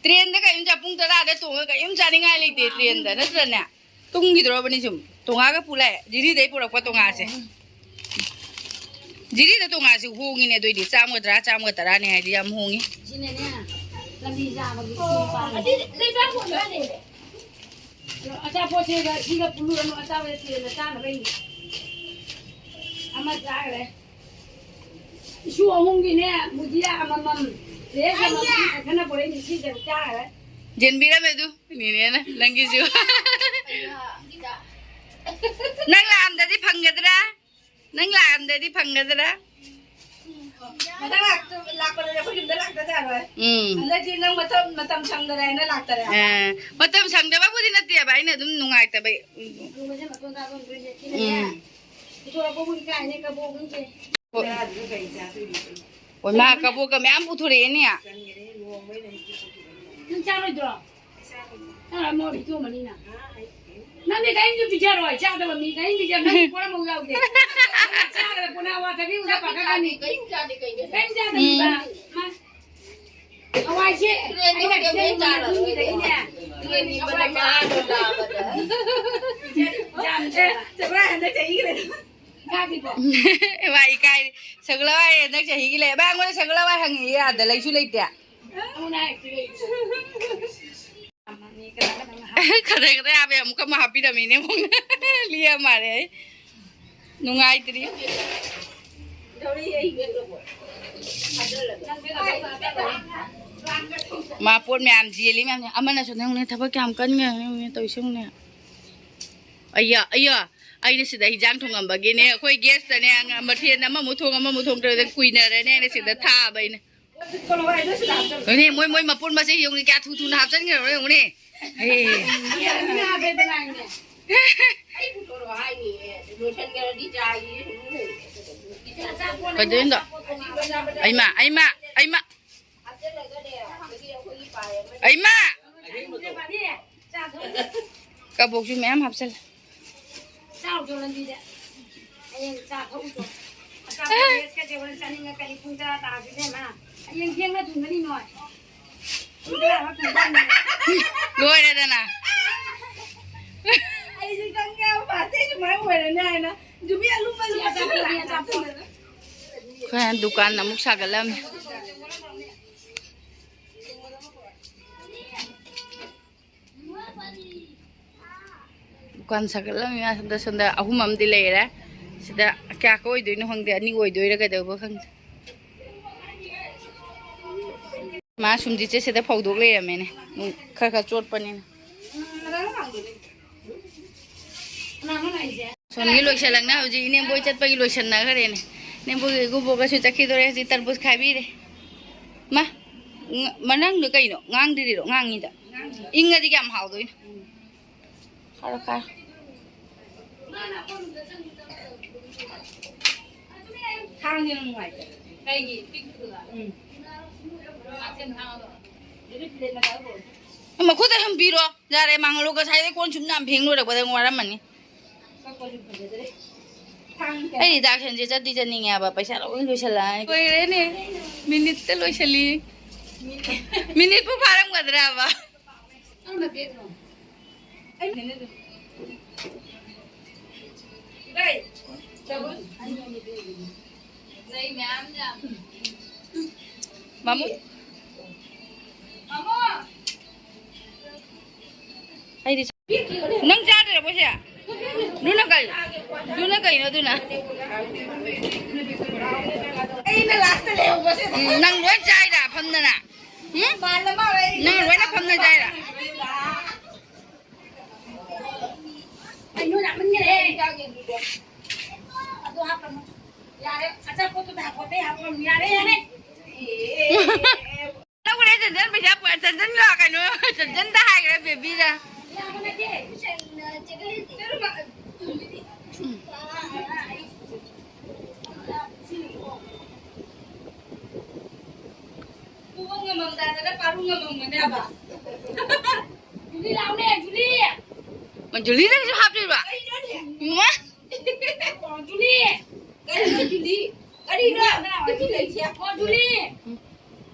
ꯇ꯭ꯔꯦꯟꯗ ꯀꯔꯤꯝ ꯆꯥ-, ꯄꯨꯡ ꯇꯔꯥꯗ ꯇꯣꯡꯉꯒ ꯀꯔꯤꯝ ꯆꯥꯅꯤꯡꯉꯥꯏ ꯂꯩꯇꯦ ꯇ꯭ꯔꯦꯟꯗ, ꯅꯠꯇ꯭ꯔꯅꯦ? ꯇꯨꯝꯈꯤꯗ꯭ꯔꯣꯕꯅꯤ ꯁꯨꯝ꯫ ꯇꯣꯉꯥꯒ ꯄꯨ ꯂꯥꯛꯑꯦ꯫ ꯖꯤꯔꯤꯗꯩ ꯄꯨꯔꯛꯄ ꯇꯣꯉꯥꯁꯦ꯫ ꯖꯤꯔꯤꯗ ꯇꯣꯉꯥꯁꯦ ꯍꯣꯡꯉꯤꯅꯦ ꯑꯗꯨꯏꯗꯤ꯫ ꯆꯥꯝꯃꯒ ꯇꯔꯥ, ꯆꯥꯝꯃꯒ ꯇꯔꯥꯅꯦ ꯍꯥꯏꯗꯤ ꯌꯥꯝ ꯍꯣꯡꯉꯤ꯫ ꯁꯤꯅꯅꯦ, ꯂꯝꯕꯤ ꯆꯥꯕꯒꯤ ꯁꯤꯅ ꯄꯥꯝꯃꯦ꯫ ꯑꯗꯨꯗꯤ ꯂꯩꯕꯥꯛ ꯍꯣꯡꯗꯣꯛꯑꯅꯦ꯫ ꯑꯆꯥꯄꯣꯠꯁꯦ ꯁꯤꯒ ꯄꯨꯜꯂꯨꯔꯅꯨ, ꯑꯆꯥꯄꯣꯠꯁꯦ ꯇ꯭ꯔꯦꯟꯗ ꯆꯥꯅꯕꯩꯅꯤ꯫ ꯑꯃ ꯆꯥꯈ꯭ꯔꯦ꯫ ꯏꯁꯨ ꯑꯍꯨꯝꯒꯤꯅꯦ, ꯕꯨꯖꯤꯌꯥ ꯑꯃꯃꯝ, ꯂꯦꯁ ꯑꯃꯃꯝ, ꯈꯠꯅ ꯄꯣꯔꯛꯏ ꯁꯤꯗ ꯆꯥꯈ꯭ꯔꯦ꯫ ꯌꯦꯟꯕꯤꯔꯝꯃꯦ ꯑꯗꯨ꯫ ꯅꯦꯅꯦꯅ ꯅꯪꯒꯤꯁꯨ꯫ ꯅꯪ ꯂꯥꯛꯑꯝꯗꯗꯤ ꯐꯪꯒꯗ꯭ꯔꯥ? ꯅꯪ ꯂꯥꯛꯑꯝꯗꯗꯤ ꯐꯪꯒꯗ꯭ꯔꯥ? ꯃꯊꯪ ꯂꯥꯛꯇ-, ꯂꯥꯛꯄꯗꯗꯤ ꯑꯩꯈꯣꯏ ꯌꯨꯝꯗ ꯂꯥꯛꯇ ꯌꯥꯔꯣꯏ꯫ ꯎꯝ꯫ ꯍꯟꯗꯛꯇꯤ ꯅꯪ ꯃꯇꯝ, ꯃꯇꯝ ꯁꯪꯗꯔꯦ ꯍꯥꯏꯅ ꯂꯥꯛꯇꯔꯦ꯫ ꯑ, ꯃꯇꯝ ꯁꯪꯗꯕꯕꯨꯗꯤ ꯅꯠꯇꯦꯕ, ꯑꯩꯅ ꯑꯗꯨꯝ ꯅꯨꯡꯉꯥꯏꯇꯕꯩ꯫ ꯑꯗꯨ ꯃꯁꯦ ꯃꯇꯣꯟ ꯀꯥꯕ ꯑꯣꯏꯗꯣꯏꯁꯦ ꯁꯤꯅꯅꯦ꯫ ꯎꯝ꯫ ꯄꯨꯊꯣꯔꯛꯄꯕꯨ ꯏꯀꯥꯏꯅꯦ, ꯀꯕꯣꯛꯅꯤꯁꯦ꯫ ꯍꯣꯏ꯫ ꯆꯥꯗꯨꯅ ꯀꯩ ꯆꯥꯗꯣꯏꯅꯣ? ꯑꯣ, ꯃꯥ ꯀꯕꯣꯛꯀ ꯃꯌꯥꯝ ꯄꯨꯊꯣꯔꯛꯑꯦꯅꯦ꯫ ꯆꯪꯉꯦꯅꯦ, ꯂꯨꯍꯣꯡꯕꯩ ꯂꯩꯇꯦ꯫ ꯅꯪ ꯆꯥꯔꯣꯏꯗ꯭ꯔꯣ? ꯆꯥꯔꯣꯏ꯫ ꯆꯥꯔꯣꯏ, ꯃꯣꯏ ꯄꯤꯊꯣꯛꯑꯝꯃꯅꯤꯅ꯫ ꯑꯥ, ꯑꯩ ꯀꯩꯝ ꯅꯪꯗꯤ ꯀꯔꯤꯝꯁꯨ ꯄꯤꯖꯔꯣꯏ, ꯆꯥꯗꯕ ꯃꯤ ꯀꯔꯤꯝ ꯄꯤꯖꯔꯣꯏ, ꯅꯪꯗꯤ ꯄꯣꯠ ꯑꯃꯐꯥꯎ ꯌꯥꯎꯗꯦ꯫ ꯆꯥꯗꯕ ꯄꯣꯠ ꯑꯋꯥꯊꯕꯤ ꯎꯕꯗ ꯄꯥꯈꯠꯀꯅꯤ꯫ ꯀꯔꯤꯝ ꯆꯥꯗꯦ, ꯀꯩꯅꯣ? ꯀꯔꯤꯝ ꯆꯥꯗꯕꯤꯕ꯫ ꯎꯝ꯫ ꯃꯥ ꯍꯋꯥꯏꯁꯦ ꯇꯨꯔꯦꯟꯗ ꯑꯩꯅ ꯍꯧꯖꯤꯛ ꯈꯤꯇꯪ ꯍꯧꯖꯤꯛ ꯇꯥꯔꯕ ꯃꯅꯨꯡꯒꯤꯗ ꯏꯅꯦ꯫ ꯇꯨꯔꯦꯟꯒꯤ ꯃꯅꯝ ꯃꯍꯥꯗꯣ ꯂꯥꯛꯑꯕꯗ꯫ ꯌꯥꯝ ꯆꯦ-, ꯆꯦ ꯚꯥꯏ ꯍꯟꯗꯛ ꯆꯍꯤꯒꯤ ꯂꯩ-, ꯏꯀꯥꯏꯕꯤꯗꯣ꯫ ꯚꯥꯏ ꯏꯀꯥꯏ꯫ ꯁꯒꯣꯜ ꯍꯋꯥꯏ ꯍꯟꯗꯛ ꯆꯍꯤꯒꯤ ꯂꯩ꯫ ꯚꯥꯏ ꯑꯩꯉꯣꯟꯗ ꯁꯒꯣꯜ ꯍꯋꯥꯏ ꯍꯪꯉꯛꯑꯦ ꯑꯥꯗ ꯂꯩꯁꯨ ꯂꯩꯇꯦ꯫ ꯑꯃꯨꯛ ꯍꯥꯏꯔꯛꯇ꯭ꯔꯤ ꯑꯩ꯫ ꯈꯗꯔ ꯈꯗꯔ ꯍꯥꯞꯄꯦ, ꯑꯃꯨꯛꯀ ꯑꯃ ꯍꯥꯞꯄꯤꯔꯝꯃꯤꯅꯦ ꯑꯃꯨꯛ꯫ ꯂꯤꯌꯥ ꯃꯥꯜꯂꯦ ꯑꯩ꯫ ꯅꯨꯡꯉꯥꯏꯇ꯭ꯔꯤ꯫ ꯃꯥ ꯄꯣꯠ ꯃꯌꯥꯝ ꯆꯦꯜꯂꯤ ꯃꯌꯥꯝꯁꯦ꯫ ꯑꯃꯅꯁꯨ ꯅꯪꯅꯦ ꯊꯕꯛ ꯀꯌꯥꯝ ꯀꯟꯒ꯭ꯔꯦ ꯌꯦꯡꯉꯨꯅꯦ ꯇꯧꯔꯤꯁꯦ ꯌꯦꯡꯉꯨꯅꯦ꯫ ꯑꯩꯌꯥ, ꯑꯩꯌꯥ, ꯑꯩꯅ ꯁꯤꯗ ꯍꯤꯟꯖꯥꯡ ꯊꯣꯡꯉꯝꯕꯒꯤꯅꯦ, ꯑꯩꯈꯣꯏ ꯒꯦꯁꯇꯅꯦ, ꯃꯊꯦꯜ ꯑꯃꯃꯨꯛ ꯊꯣꯡ, ꯑꯃꯃꯨꯛ ꯊꯣꯡ ꯇꯧꯔꯗ ꯀꯨꯏꯅꯔꯦꯅꯦ ꯑꯩꯅ ꯁꯤꯗ ꯊꯥꯕ ꯑꯩꯅ꯫ ꯌꯦꯡꯉꯨꯅꯦ, ꯃꯣꯏ, ꯃꯣꯏ ꯃꯄꯣꯠ ꯃꯆꯩ ꯌꯦꯡꯉꯨꯅꯦ, ꯀꯌꯥ ꯊꯨ ꯊꯨꯅ ꯍꯥꯞꯆꯤꯟꯈ꯭ꯔꯕꯅꯣ ꯌꯦꯡꯉꯨꯅꯦ꯫ ꯑꯦ꯫ ꯀꯩꯗꯧꯔꯤꯅꯣ? ꯑꯩꯃ, ꯑꯩꯃ, ꯑꯩꯃ꯫ ꯑꯩꯃ! ꯀꯕꯣꯛꯁꯨ ꯃꯌꯥꯝ ꯍꯥꯞꯆꯜꯂꯦ꯫ ꯆꯥꯎꯗꯣ ꯂꯝꯕꯤꯗ꯫ ꯍꯌꯦꯡ ꯆꯥ ꯊꯛꯎꯆꯣ꯫ ꯑꯆꯥꯄꯣꯠ ꯂꯦꯁꯀꯁꯦ ꯍꯣꯔꯦꯟ ꯆꯥꯅꯤꯡꯉꯛꯀꯅꯤ꯫ ꯄꯨꯡ ꯇꯔꯥ ꯇꯥꯗ꯭ꯔꯤꯅꯦ, ꯃꯥ꯫ ꯍꯌꯦꯡ ꯊꯦꯡꯅ ꯊꯨꯡꯒꯅꯤ ꯅꯣꯏ꯫ ꯄꯨꯡ ꯇꯔꯥ ꯊꯨꯡꯒꯅꯤ꯫ ꯂꯣꯏꯔꯦꯗꯅ꯫ ꯑꯩꯁꯨ ꯈꯪꯉꯦ, ꯃꯥꯁꯦ ꯁꯨꯃꯥꯏꯅ ꯑꯣꯏꯔꯅꯤ ꯍꯥꯏꯅ꯫ ꯌꯨꯕꯤ ꯑꯂꯨ ꯃꯆꯨ ꯃꯆꯨ ꯑꯆꯥꯄꯣꯠ, ꯑꯆꯥꯄꯣꯠ꯫ ꯑꯩꯈꯣꯏ ꯗꯨꯀꯥꯟ ꯑꯃꯨꯛ ꯁꯥꯒꯠꯂꯝꯃꯤ꯫ ꯗꯨꯀꯥꯟ ꯁꯥꯒꯠꯂꯝꯃꯤ ꯃꯌꯥꯝꯁꯤꯗ, ꯁꯣꯝꯗ ꯑꯍꯨꯝ ꯑꯃꯗꯤ ꯂꯩꯔꯦ꯫ ꯁꯤꯗ ꯀꯌꯥ ꯑꯣꯏꯗꯣꯏꯅꯣ ꯈꯪꯗꯦ, ꯑꯅꯤ ꯑꯣꯏꯗꯣꯏꯔꯥ ꯀꯩꯗꯧꯕ ꯈꯪꯗꯦ꯫ ꯃꯥ ꯁꯨꯝꯖꯤꯠꯁꯦ ꯁꯤꯗ ꯐꯧꯗꯣꯛ ꯂꯩꯔꯝꯃꯦꯅꯦ, ꯈꯔ ꯈꯔ ꯆꯣꯠꯄꯅꯤꯅ꯫ ꯁꯣꯝꯒꯤ ꯂꯣꯏꯁꯜꯂꯛꯅ ꯍꯧꯖꯤꯛ ꯏꯅꯦꯝꯕꯣꯏ ꯆꯠꯄꯒꯤ ꯂꯣꯏꯁꯟꯅꯈ꯭ꯔꯦꯅꯦ꯫ ꯏꯅꯦꯝꯕꯣꯏꯒꯤ ꯏꯀꯨꯕꯣꯛꯀꯁꯨ ꯆꯠꯈꯤꯗꯣꯔꯦ꯫ ꯍꯧꯖꯤꯛ ꯇꯔꯕꯨꯖ ꯈꯥꯏꯕꯤꯔꯦ꯫ ꯃꯥ, ꯉ-, ꯃꯅꯪꯗꯣ ꯀꯩꯅꯣ? ꯉꯥꯡꯗ꯭ꯔꯤꯔꯣ? ꯉꯥꯡꯉꯤꯗ꯫ ꯏꯪꯉꯗꯤ ꯀꯌꯥꯝ ꯍꯥꯎꯗꯣꯏꯅꯣ? ꯈꯥꯔꯣ, ꯈꯥꯔꯣ꯫ ꯊꯥꯡꯁꯤꯅ ꯅꯨꯡꯉꯥꯏꯇꯦ꯫ ꯀꯩꯒꯤ ꯄꯤꯛꯄꯗꯨꯗ? ꯎꯝ꯫ ꯊꯥꯡꯁꯤꯅ ꯊꯥꯡꯗꯣ꯫ ꯑꯗꯨꯗꯤ ꯄ꯭ꯂꯦꯠ ꯃꯆꯥꯗꯣ ꯄꯨꯔꯛꯑꯣ꯫ ꯃꯈꯨꯠꯇ ꯁꯨꯝ ꯄꯤꯔꯣ꯫ ꯌꯥꯔꯦ, ꯃꯥꯡꯍꯜꯂꯣ꯫ ꯉꯁꯥꯏꯗꯩ ꯀꯣꯟ ꯁꯨꯝ ꯌꯥꯝ ꯐꯦꯡ ꯂꯣꯏꯔꯛꯄꯗ ꯋꯥꯔꯝꯃꯅꯤ꯫ ꯀꯛꯄꯁꯨ ꯐꯖꯗ꯭ꯔꯦ꯫ ꯊꯥꯡ ꯀꯌꯥ? ꯑꯩ ꯗꯥꯛ ꯁꯟꯁꯦ ꯆꯠꯇꯤ ꯆꯠꯅꯤꯡꯉꯦ ꯍꯥꯏꯕ, ꯄꯩꯁꯥ ꯂꯣꯏ ꯂꯣꯏꯁꯜꯂꯛꯑꯅꯤ꯫ ꯂꯣꯏꯔꯦꯅꯦ, ꯃꯤꯅꯤꯠꯇ ꯂꯣꯏꯁꯜꯂꯤ꯫ ꯃꯤꯅꯤꯠꯄꯨ ꯐꯥꯔꯝꯒꯗ꯭ꯔꯕ? ꯅꯪꯅ ꯕꯦꯒꯅꯣ? ꯑꯩ ꯃꯤꯅꯤꯠ꯫ ꯏꯕꯥꯏ, ꯆꯥꯕ? ꯂꯩ ꯃꯌꯥꯝ ꯌꯥꯝ꯫ ꯃꯥꯃꯨ? ꯃꯥꯃꯨ! ꯑꯩꯗꯤ ꯅꯪ ꯆꯥꯗ꯭ꯔꯕꯣ ꯁꯦ? ꯂꯨꯅ ꯀꯩ? ꯂꯨꯅ ꯀꯩꯅꯣ ꯑꯗꯨꯅ? ꯑꯩꯅ ꯂꯥꯁꯇ ꯂꯩꯍꯧꯕꯁꯦ꯫ ꯎꯝ, ꯅꯪ ꯂꯣꯏ ꯆꯥꯏꯗ ꯐꯝꯗꯅ? ꯎꯝ? ꯃꯥꯜꯂ ꯃꯥꯜꯂꯦ ꯑꯩ ꯅꯪ ꯂꯣꯏꯅ ꯐꯝꯅ ꯆꯥꯏꯔ? ꯀꯩꯅꯣ ꯌꯥꯝꯃꯟꯈ꯭ꯔꯦ꯫ ꯑꯗꯨ ꯍꯥꯞꯄꯅꯨ꯫ ꯌꯥꯔꯦ, ꯑꯆꯥꯄꯣꯠꯇꯨꯗ ꯍꯥꯞꯄꯣꯠꯇ ꯍꯥꯞꯄꯅꯨ꯫ ꯌꯥꯔꯦ, ꯌꯥꯔꯦ꯫ ꯂꯧꯈ꯭ꯔꯦ ꯆꯟꯆꯟ ꯄꯩꯁꯥ ꯄꯨ-, ꯆꯟꯆꯟꯒ ꯀꯩꯅꯣ, ꯆꯟꯆꯟꯗ ꯍꯥꯏꯈ꯭ꯔꯦ ꯕꯦꯕꯤꯗ꯫ ꯄꯨꯕ ꯉꯝꯃꯝꯗꯥꯗꯅ ꯄꯥꯔꯨ ꯉꯝꯃꯝꯒꯅꯦꯕ꯫ ꯖꯨꯂꯤ ꯂꯥꯎꯅꯦ, ꯖꯨꯂꯤ꯫ ꯖꯨꯂꯤꯗꯁꯨ ꯍꯥꯞꯇꯣꯏꯕ? ꯏꯃꯥ꯫ ꯖꯨꯂꯤ꯫ ꯀꯔꯤꯅꯣ ꯖꯨꯂꯤ? ꯀꯔꯤꯅꯣ? ꯖꯨꯂꯤ ꯂꯩꯁꯦ꯫ ꯑꯣ, ꯖꯨꯂꯤ꯫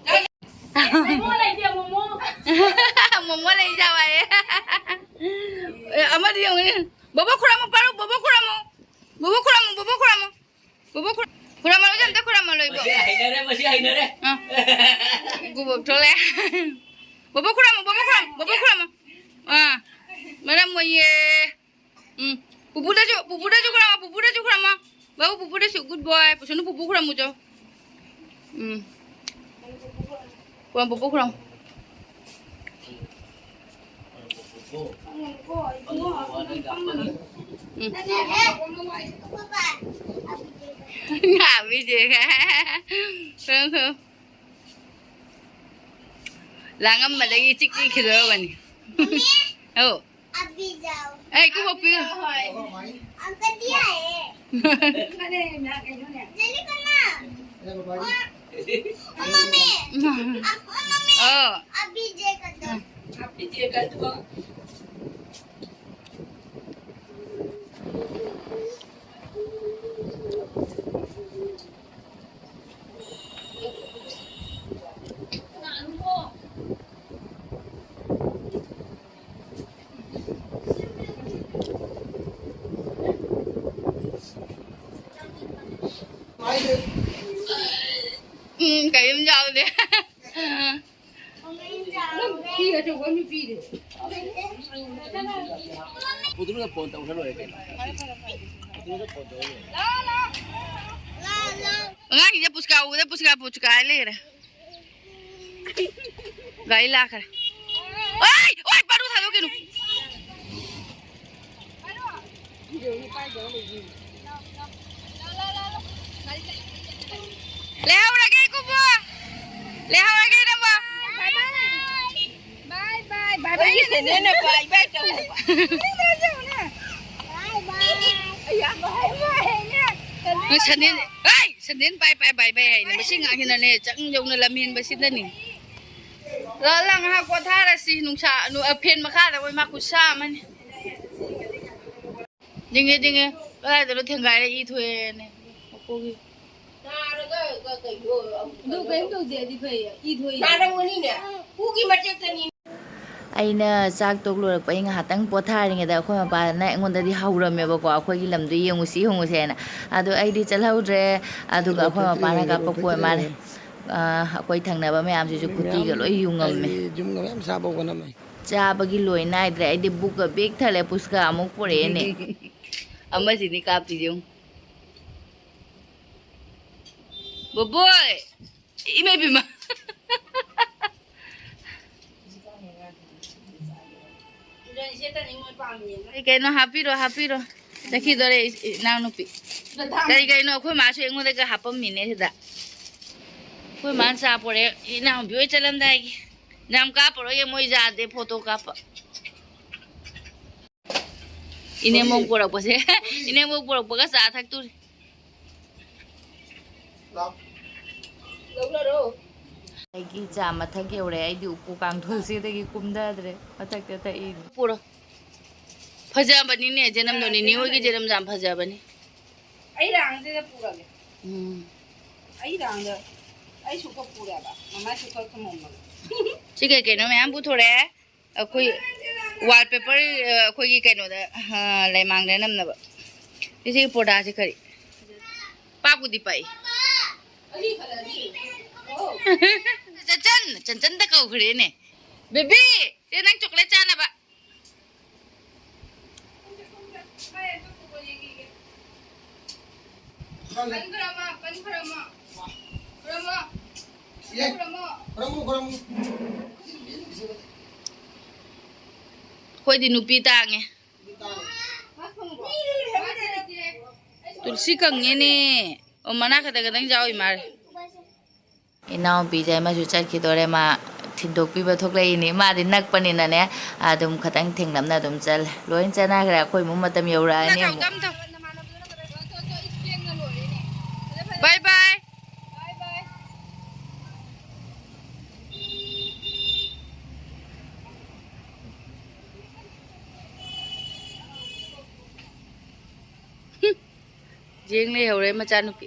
ꯃꯣꯃꯣ ꯂꯩꯇꯦ, ꯃꯣꯃꯣ꯫ ꯃꯣꯃꯣ ꯂꯩ ꯆꯥꯎ ꯍꯥꯏꯌꯦ꯫ ꯑꯦ, ꯑꯃꯗꯤ ꯌꯦꯡꯉꯨꯅꯦ꯫ ꯕꯣꯕꯣ ꯈꯨꯔꯝꯃꯨ, ꯄꯥꯔꯨ, ꯕꯣꯕꯣ ꯈꯨꯔꯝꯃꯨ꯫ ꯕꯣꯕꯣ ꯈꯨꯔꯝꯃꯨ, ꯕꯣꯕꯣ ꯈꯨꯔꯝꯃꯨ꯫ ꯕꯣꯕꯣ ꯈꯨꯔ-, ꯈꯨꯔꯝꯃꯨ, ꯑꯝꯇ ꯈꯨꯔꯝꯃꯨ, ꯂꯣꯏꯕꯣ꯫ ꯃꯁꯤ ꯍꯩꯅꯔꯦ, ꯃꯁꯤ ꯍꯩꯅꯔꯦ꯫ ꯑꯥ꯫ ꯒꯨꯕꯣꯛ ꯊꯣꯛꯂꯦ꯫ ꯕꯣꯕꯣ ꯈꯨꯔꯝꯃꯨ, ꯕꯣꯕꯣ ꯈꯨꯔꯝꯃꯨ, ꯕꯣꯕꯣ ꯈꯨꯔꯝꯃꯨ꯫ ꯑꯥ꯫ ꯃꯔꯝ ꯃꯣꯏꯌꯦ꯫ ꯎꯝ꯫ ꯄꯨꯄꯨꯗꯁꯨ, ꯄꯨꯄꯨꯗꯁꯨ ꯈꯨꯔꯝꯃꯣ, ꯄꯨꯄꯨꯗꯁꯨ ꯈꯨꯔꯝꯃꯣ꯫ ꯕꯥꯕꯨ, ꯄꯨꯄꯨꯗꯁꯨ, good boy꯫ ꯄꯨꯁꯅꯨ, ꯄꯨꯄꯨ ꯈꯨꯔꯝꯃꯨ ꯆꯣ꯫ ꯎꯝ꯫ ꯈꯨꯔꯝ, ꯄꯨꯄꯨ ꯈꯨꯔꯝ꯫ ꯎꯝ꯫ ꯉꯥꯕꯤꯁꯦ꯫ ꯈꯨꯔꯝ, ꯈꯨꯔꯝ꯫ ꯂꯥꯡꯉꯝꯕꯗꯒꯤ ꯆꯤꯛ ꯆꯤꯛꯈꯤꯗꯣꯔꯕꯅꯤ꯫ ꯑꯧ꯫ अभी जाओ। ए, को पप्पी? अंकल दिया है। अरे, मैं कह रही हूँ ना। जल्दी करना। ओ, ओ मम्मी। अब, ओ मम्मी। ओ। अभी जे कर दो। अभी जे कर दो। ꯎꯝ, ꯀꯔꯤꯝ ꯌꯥꯎꯗꯦ꯫ ꯅꯪ ꯐꯤ ꯑꯆꯧꯕ ꯑꯃ ꯄꯤꯔꯦ꯫ ꯄꯨꯇꯨꯅ ꯐꯣꯟ ꯇꯧꯔ ꯂꯣꯏꯔꯦ ꯀꯩꯅꯣ꯫ ꯄꯨꯇꯨꯅ ꯐꯣꯟ ꯇꯧꯔ ꯂꯣꯏꯔꯦ꯫ ꯑꯉꯥꯡꯁꯤꯡꯁꯦ ꯄꯨꯁꯀꯥ ꯎꯕꯗ ꯄꯨꯁꯀꯥ ꯄꯨꯁꯀꯥ ꯍꯥꯏ ꯂꯩꯔꯦ꯫ ꯒꯥꯔꯤ ꯂꯥꯛꯈ꯭ꯔꯦ꯫ ꯑꯣꯏ! ꯑꯣꯏ! ꯄꯥꯔꯨ ꯊꯥꯗꯣꯛꯈꯤꯅꯨ꯫ ꯂꯩꯍꯧꯔꯒꯦ ꯏꯀꯨꯕꯣꯛ꯫ ꯂꯩꯍꯧꯔꯒꯦ ꯏꯅꯝꯃ꯫ ꯕꯥꯏ ꯕꯥꯏ꯫ ꯕꯥꯏ ꯕꯥꯏ꯫ ꯅꯦꯅꯦꯅ ꯕꯥꯏ ꯕꯥꯏ ꯇꯧ꯫ ꯕꯥꯏ ꯕꯥꯏ꯫ ꯅꯪ ꯁꯟꯗꯦꯟ, ꯍꯩ! ꯁꯟꯗꯦꯟ ꯄꯥꯏ ꯄꯥꯏ ꯕꯥꯏ ꯕꯥꯏ ꯍꯥꯏꯅꯦ꯫ ꯃꯁꯤ ꯉꯥꯛꯁꯤꯅꯅꯦ ꯆꯪ ꯌꯧꯅ ꯂꯝꯍꯦꯟꯕꯁꯤꯗꯅꯤ꯫ ꯂꯥꯛꯑꯣ, ꯂꯥꯛꯑꯣ, ꯉꯥꯏꯍꯥꯛ ꯄꯣꯊꯥꯔꯁꯤ꯫ ꯅꯨꯡꯁꯥ, ꯅꯨ-, ꯑ, ꯐꯦꯟ ꯃꯈꯥꯗ ꯑꯩꯈꯣꯏ ꯃꯥ ꯈꯨꯠꯁꯥ ꯑꯃꯅꯤ꯫ ꯗꯤꯡꯉꯦ, ꯗꯤꯡꯉꯦ꯫ ꯀꯗꯥꯏꯗꯅꯣ ꯊꯦꯡꯒꯥꯏꯔ ꯏ ꯊꯣꯛꯑꯦꯅꯦ꯫ ꯃꯀꯣꯛꯀꯤ꯫ ꯑꯗꯨ ꯀꯩꯝ ꯇꯧꯗꯦ, ꯑꯗꯨꯗꯤ ꯐꯩꯌꯦ꯫ ꯏ ꯊꯣꯛꯏ꯫ ꯅꯥꯔꯝꯒꯅꯤꯅꯦ꯫ ꯄꯨꯒꯤ ꯃꯇꯦꯛꯇꯅꯤ꯫ ꯑꯩꯅ ꯆꯥꯛ ꯇꯣꯛ ꯂꯣꯏꯔꯛꯄ, ꯑꯩ ꯉꯥꯏꯍꯥꯛꯇꯪ ꯄꯣꯊꯥꯔꯤꯉꯩꯗ ꯑꯩꯈꯣꯏ ꯃꯄꯥꯅ ꯑꯩꯉꯣꯟꯗꯗꯤ ꯍꯧꯔꯝꯃꯦꯕꯀꯣ, ꯑꯩꯈꯣꯏꯒꯤ ꯂꯝꯗꯣ ꯌꯦꯡꯉꯨꯁꯤ, ꯌꯦꯡꯉꯨꯁꯦꯅ꯫ ꯑꯗꯣ ꯑꯩꯗꯤ ꯆꯠꯍꯧꯗ꯭ꯔꯦ꯫ ꯑꯗꯨꯒ ꯑꯩꯈꯣꯏ ꯃꯄꯥꯅ ꯀꯥꯞꯄꯛꯄ ꯑꯣꯏ ꯃꯥꯜꯂꯦ꯫ ꯑ, ꯑꯩꯈꯣꯏ ꯊꯪꯅꯕ ꯃꯌꯥꯝꯁꯤꯁꯨ ꯈꯨꯇꯤꯒ ꯂꯣꯏ ꯌꯨꯡꯉꯝꯃꯦ꯫ ꯍꯥꯏꯗꯤ ꯌꯨꯝꯒ ꯃꯌꯥꯝ ꯁꯥꯕ ꯍꯧꯒꯠꯂꯝꯃꯦ꯫ ꯆꯥꯕꯒꯤ ꯂꯣꯏ ꯅꯥꯏꯗ꯭ꯔꯦ꯫ ꯑꯩꯗꯤ ꯕꯨꯛꯀ ꯕꯦꯛ ꯊꯜꯂꯦ, ꯄꯨꯁꯀꯥ ꯑꯃꯨꯛ ꯄꯨꯔꯛꯑꯦꯅꯦ꯫ ꯑꯃꯁꯤꯅꯤ ꯀꯥꯞꯇꯣꯏꯁꯦ ꯌꯦꯡꯉꯨ꯫ ꯕꯣꯕꯣꯏ! ꯏꯃꯥ ꯏꯕꯦꯝꯃ! ꯀꯩ ꯀꯩꯅꯣ ꯍꯥꯞꯄꯤꯔꯣ, ꯍꯥꯞꯄꯤꯔꯣ꯫ ꯆꯠꯈꯤꯗꯣꯔꯦ ꯏ-, ꯏꯅꯥꯎꯅꯨꯄꯤ꯫ ꯀꯔꯤ ꯀꯩꯅꯣ ꯑꯩꯈꯣꯏ ꯃꯥꯁꯨ ꯑꯩꯉꯣꯟꯗꯒ ꯍꯥꯞꯄꯝꯃꯤꯅꯦ ꯁꯤꯗ꯫ ꯑꯩꯈꯣꯏ ꯃꯥꯅ ꯆꯥ ꯄꯣꯔꯛꯑꯦ, ꯏꯅꯥꯎꯅꯨꯄꯤ ꯍꯣꯏ ꯆꯠꯂꯝꯗꯥꯏꯒꯤ꯫ ꯌꯥꯝ ꯀꯥꯞꯄꯔꯣꯏꯒꯦ, ꯃꯣꯏ ꯌꯥꯗꯦ ꯐꯣꯇꯣ ꯀꯥꯞꯄ꯫ ꯏꯅꯦꯝꯕꯣꯛ ꯄꯨꯔꯛꯄꯁꯦ꯫ ꯏꯅꯦꯝꯕꯣꯛ ꯄꯨꯔꯛꯄꯒ ꯆꯥ ꯊꯛꯇꯣꯔꯤ꯫ ꯂꯧꯅꯔꯣ꯫ ꯑꯩꯒꯤ ꯆꯥ ꯃꯊꯛ ꯌꯧꯔꯦ꯫ ꯑꯩꯗꯤ ꯎꯄꯨ ꯀꯥꯡꯊꯣꯜꯁꯤꯗꯒꯤ ꯀꯨꯝꯊꯗ꯭ꯔꯦ꯫ ꯃꯊꯛꯇ ꯊꯛꯏꯅꯦ꯫ ꯄꯨꯔꯣ꯫ ꯐꯖꯕꯅꯤꯅꯦ, ꯖꯅꯝꯗꯣ꯫ ꯅꯤꯅꯤ ꯍꯣꯏꯒꯤ ꯖꯅꯝ ꯌꯥꯝ ꯐꯖꯕꯅꯤ꯫ ꯑꯩ ꯔꯥꯡꯁꯤꯗ ꯄꯨꯔꯒꯦ꯫ ꯎꯝ꯫ ꯑꯩ ꯔꯥꯡꯗ ꯑꯩ ꯁꯨꯛꯀ ꯄꯨꯔꯦꯕ꯫ ꯃꯃꯥ ꯁꯨꯛꯀ ꯊꯝꯃꯝꯃꯒ꯫ ꯁꯤ ꯀꯩ ꯀꯩꯅꯣ ꯃꯌꯥꯝ ꯄꯨꯊꯣꯔꯛꯑꯦ꯫ ꯑꯩꯈꯣꯏ wallpaper, ꯑ, ꯑꯩꯈꯣꯏꯒꯤ ꯀꯩꯅꯣꯗ, ꯑ, ꯂꯩꯃꯥꯡꯗ ꯅꯝꯅꯕ꯫ ꯁꯤꯒꯤ ꯄꯣꯔꯗꯥꯁꯦ ꯀꯔꯤ? ꯄꯥꯛꯄꯨꯗꯤ ꯄꯥꯛꯏ꯫ ꯆꯟꯆꯟ, ꯆꯟꯆꯟꯗ ꯀꯧꯈ꯭ꯔꯦꯅꯦ꯫ ꯕꯦꯕꯤ, ꯁꯦ ꯅꯪ chocolate ꯆꯥꯅꯕ꯫ ꯑꯩꯈꯣꯏꯗꯤ ꯅꯨꯄꯤ ꯇꯥꯡꯉꯦ꯫ ꯇꯨꯜꯁꯤ ꯀꯪꯉꯦꯅꯦ꯫ ꯑꯣ, ꯃꯅꯥ ꯈꯛꯇ ꯈꯛꯇꯪ ꯌꯥꯎꯔꯤ ꯃꯥꯜꯂꯦ꯫ ꯏꯅꯥꯎꯄꯤꯁꯦ ꯑꯃꯁꯨ ꯆꯠꯈꯤꯗꯣꯔꯦ꯫ ꯃꯥ ꯊꯤꯟꯗꯣꯛꯄꯤꯕ ꯊꯣꯛꯂꯛꯏꯅꯤ꯫ ꯃꯥꯗꯤ ꯅꯛꯄꯅꯤꯅꯅꯦ, ꯑꯗꯨꯝ ꯈꯇꯪ ꯊꯦꯡꯂꯞꯅ ꯑꯗꯨꯝ ꯆꯠꯂꯦ꯫ ꯂꯣꯏ ꯆꯠꯅꯈ꯭ꯔꯦ꯫ ꯑꯩꯈꯣꯏ ꯏꯃꯨꯡ ꯃꯇꯝ ꯌꯧꯔꯛꯑꯅꯤ ꯑꯃꯨꯛ꯫ Bye bye꯫ ꯌꯦꯡ ꯂꯩꯍꯧꯔꯦ ꯃꯆꯥꯅꯨꯄꯤ꯫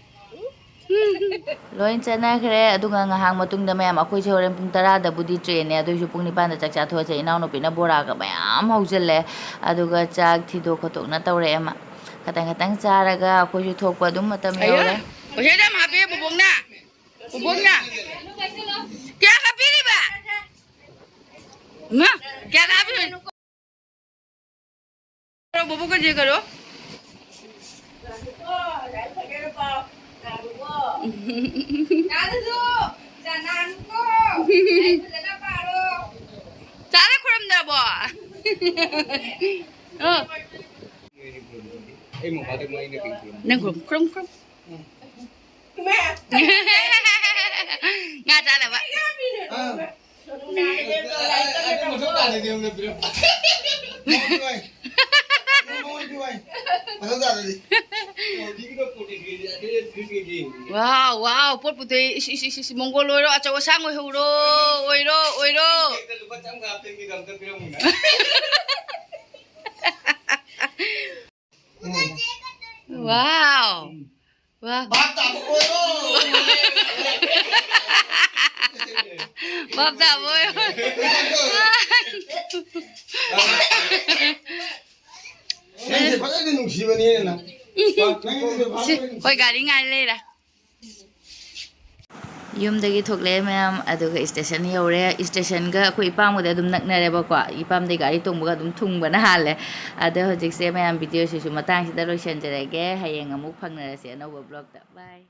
ꯂꯣꯏ ꯆꯠꯅꯈ꯭ꯔꯦ꯫ ꯑꯗꯨꯒ ꯉꯥꯏꯍꯥꯛ ꯃꯇꯨꯡꯗ ꯃꯌꯥꯝ, ꯑꯩꯈꯣꯏꯁꯦ ꯍꯣꯔꯦꯟ ꯄꯨꯡ ꯇꯔꯥꯗꯕꯨꯗꯤ train ꯅꯦ, ꯑꯗꯨꯏꯁꯨ ꯄꯨꯡ ꯅꯤꯄꯥꯟꯗ ꯆꯥꯛ ꯆꯥꯊꯣꯛꯑꯁꯦ꯫ ꯏꯅꯥꯎꯅꯨꯄꯤꯅ ꯕꯣꯔꯥꯒ ꯃꯌꯥꯝ ꯍꯧꯖꯤꯜꯂꯦ, ꯑꯗꯨꯒ ꯆꯥꯛ ꯊꯤꯗꯣꯛ ꯈꯣꯠꯇꯣꯛꯅ ꯇꯧꯔꯛꯑꯦ ꯃꯥ꯫ ꯈꯇꯪ ꯈꯇꯪ ꯆꯥꯔꯒ ꯑꯩꯈꯣꯏꯁꯨ ꯊꯣꯛꯄ ꯑꯗꯨꯝ ꯃꯇꯝ ꯌꯧꯔꯦ꯫ ꯄꯩꯁꯥ ꯌꯥꯝ ꯍꯥꯞꯄꯦ ꯕꯣꯕꯣꯛꯅ꯫ ꯕꯣꯕꯣꯛꯅ꯫ ꯀꯌꯥ ꯀꯥꯞꯄꯤꯔꯤꯕ? ꯏꯃꯥ, ꯀꯌꯥ ꯀꯥꯞꯄꯤꯔꯤꯅꯣ? ꯕꯣꯕꯣꯛ ꯀꯖꯦ ꯀꯔꯣ꯫ ꯆꯥꯔ ꯈꯨꯔꯨꯝꯗ꯭ꯔꯕꯣ? ꯑ꯫ ꯑꯩ ꯃꯃꯥꯗ ꯃꯩꯅ ꯀꯩ ꯈꯨꯔꯨꯝ? ꯅꯪ ꯈꯨꯔꯨꯝ, ꯈꯨꯔꯨꯝ, ꯈꯨꯔꯨꯝ꯫ ꯉꯥ ꯆꯥꯅꯕ꯫ ꯑꯥ꯫ ꯑꯗꯨ ꯃꯊꯧ ꯇꯥꯗꯗꯤ ꯑꯃꯨꯛ ꯄꯤꯔꯛꯑꯣ꯫ ꯃꯊꯪ ꯇꯥꯗꯗꯤ꯫ ꯋꯥꯎ, ꯋꯥꯎ, ꯄꯣꯠ ꯄꯨꯊꯣꯛꯏ꯫ ꯏꯁ, ꯏꯁ, ꯏꯁ, ꯏꯁ, ꯃꯣꯡꯒꯣꯜ ꯑꯣꯏꯔꯣ, ꯑꯆꯧ ꯑꯁꯥꯡ ꯑꯣꯏꯍꯧꯔꯣ, ꯑꯣꯏꯔꯣ, ꯑꯣꯏꯔꯣ꯫ ꯋꯥꯎ꯫ ꯋꯥ꯫ ꯚꯥꯞ ꯇꯥꯕ ꯑꯣꯏꯔꯣ꯫ ꯚꯥꯞ ꯇꯥꯕ ꯑꯣꯏꯔꯣ꯫ ꯅꯪꯁꯦ ꯐꯖꯅ ꯅꯨꯡꯁꯤꯕꯅꯤꯅꯦ ꯅꯪ꯫ ꯅꯪꯁꯦ ꯁꯤ, ꯐꯖꯅ ꯍꯣꯏ, ꯒꯥꯔꯤ ꯉꯥꯏ ꯂꯩꯔꯦ꯫ ꯌꯨꯝꯗꯒꯤ ꯊꯣꯛꯂꯛꯑꯦ ꯃꯌꯥꯝ, ꯑꯗꯨꯒ ꯁ꯭ꯇꯦꯁꯟ ꯌꯧꯔꯦ꯫ ꯁ꯭ꯇꯦꯁꯟꯒ ꯑꯩꯈꯣꯏ ꯏꯄꯥꯝꯒꯗꯤ ꯑꯗꯨꯝ ꯅꯛꯅꯔꯦꯕꯀꯣ, ꯏꯄꯥꯝꯗꯩ ꯒꯥꯔꯤ ꯇꯣꯡꯕꯒ ꯑꯗꯨꯝ ꯊꯨꯡꯕꯅ ꯍꯥꯜꯂꯦ꯫ ꯑꯗꯣ ꯍꯧꯖꯤꯛꯁꯦ ꯃꯌꯥꯝ, ꯚꯤꯗꯤꯑꯣꯁꯤꯁꯨ ꯃꯇꯥꯡꯁꯤꯗ ꯂꯣꯏꯁꯤꯟꯖꯔꯒꯦ꯫ ꯍꯌꯦꯡ ꯑꯃꯨꯛ ꯐꯪꯅꯔꯁꯦ ꯑꯅꯧꯕ ꯕ꯭ꯂꯣꯛꯇ꯫ ꯕꯥꯏ꯫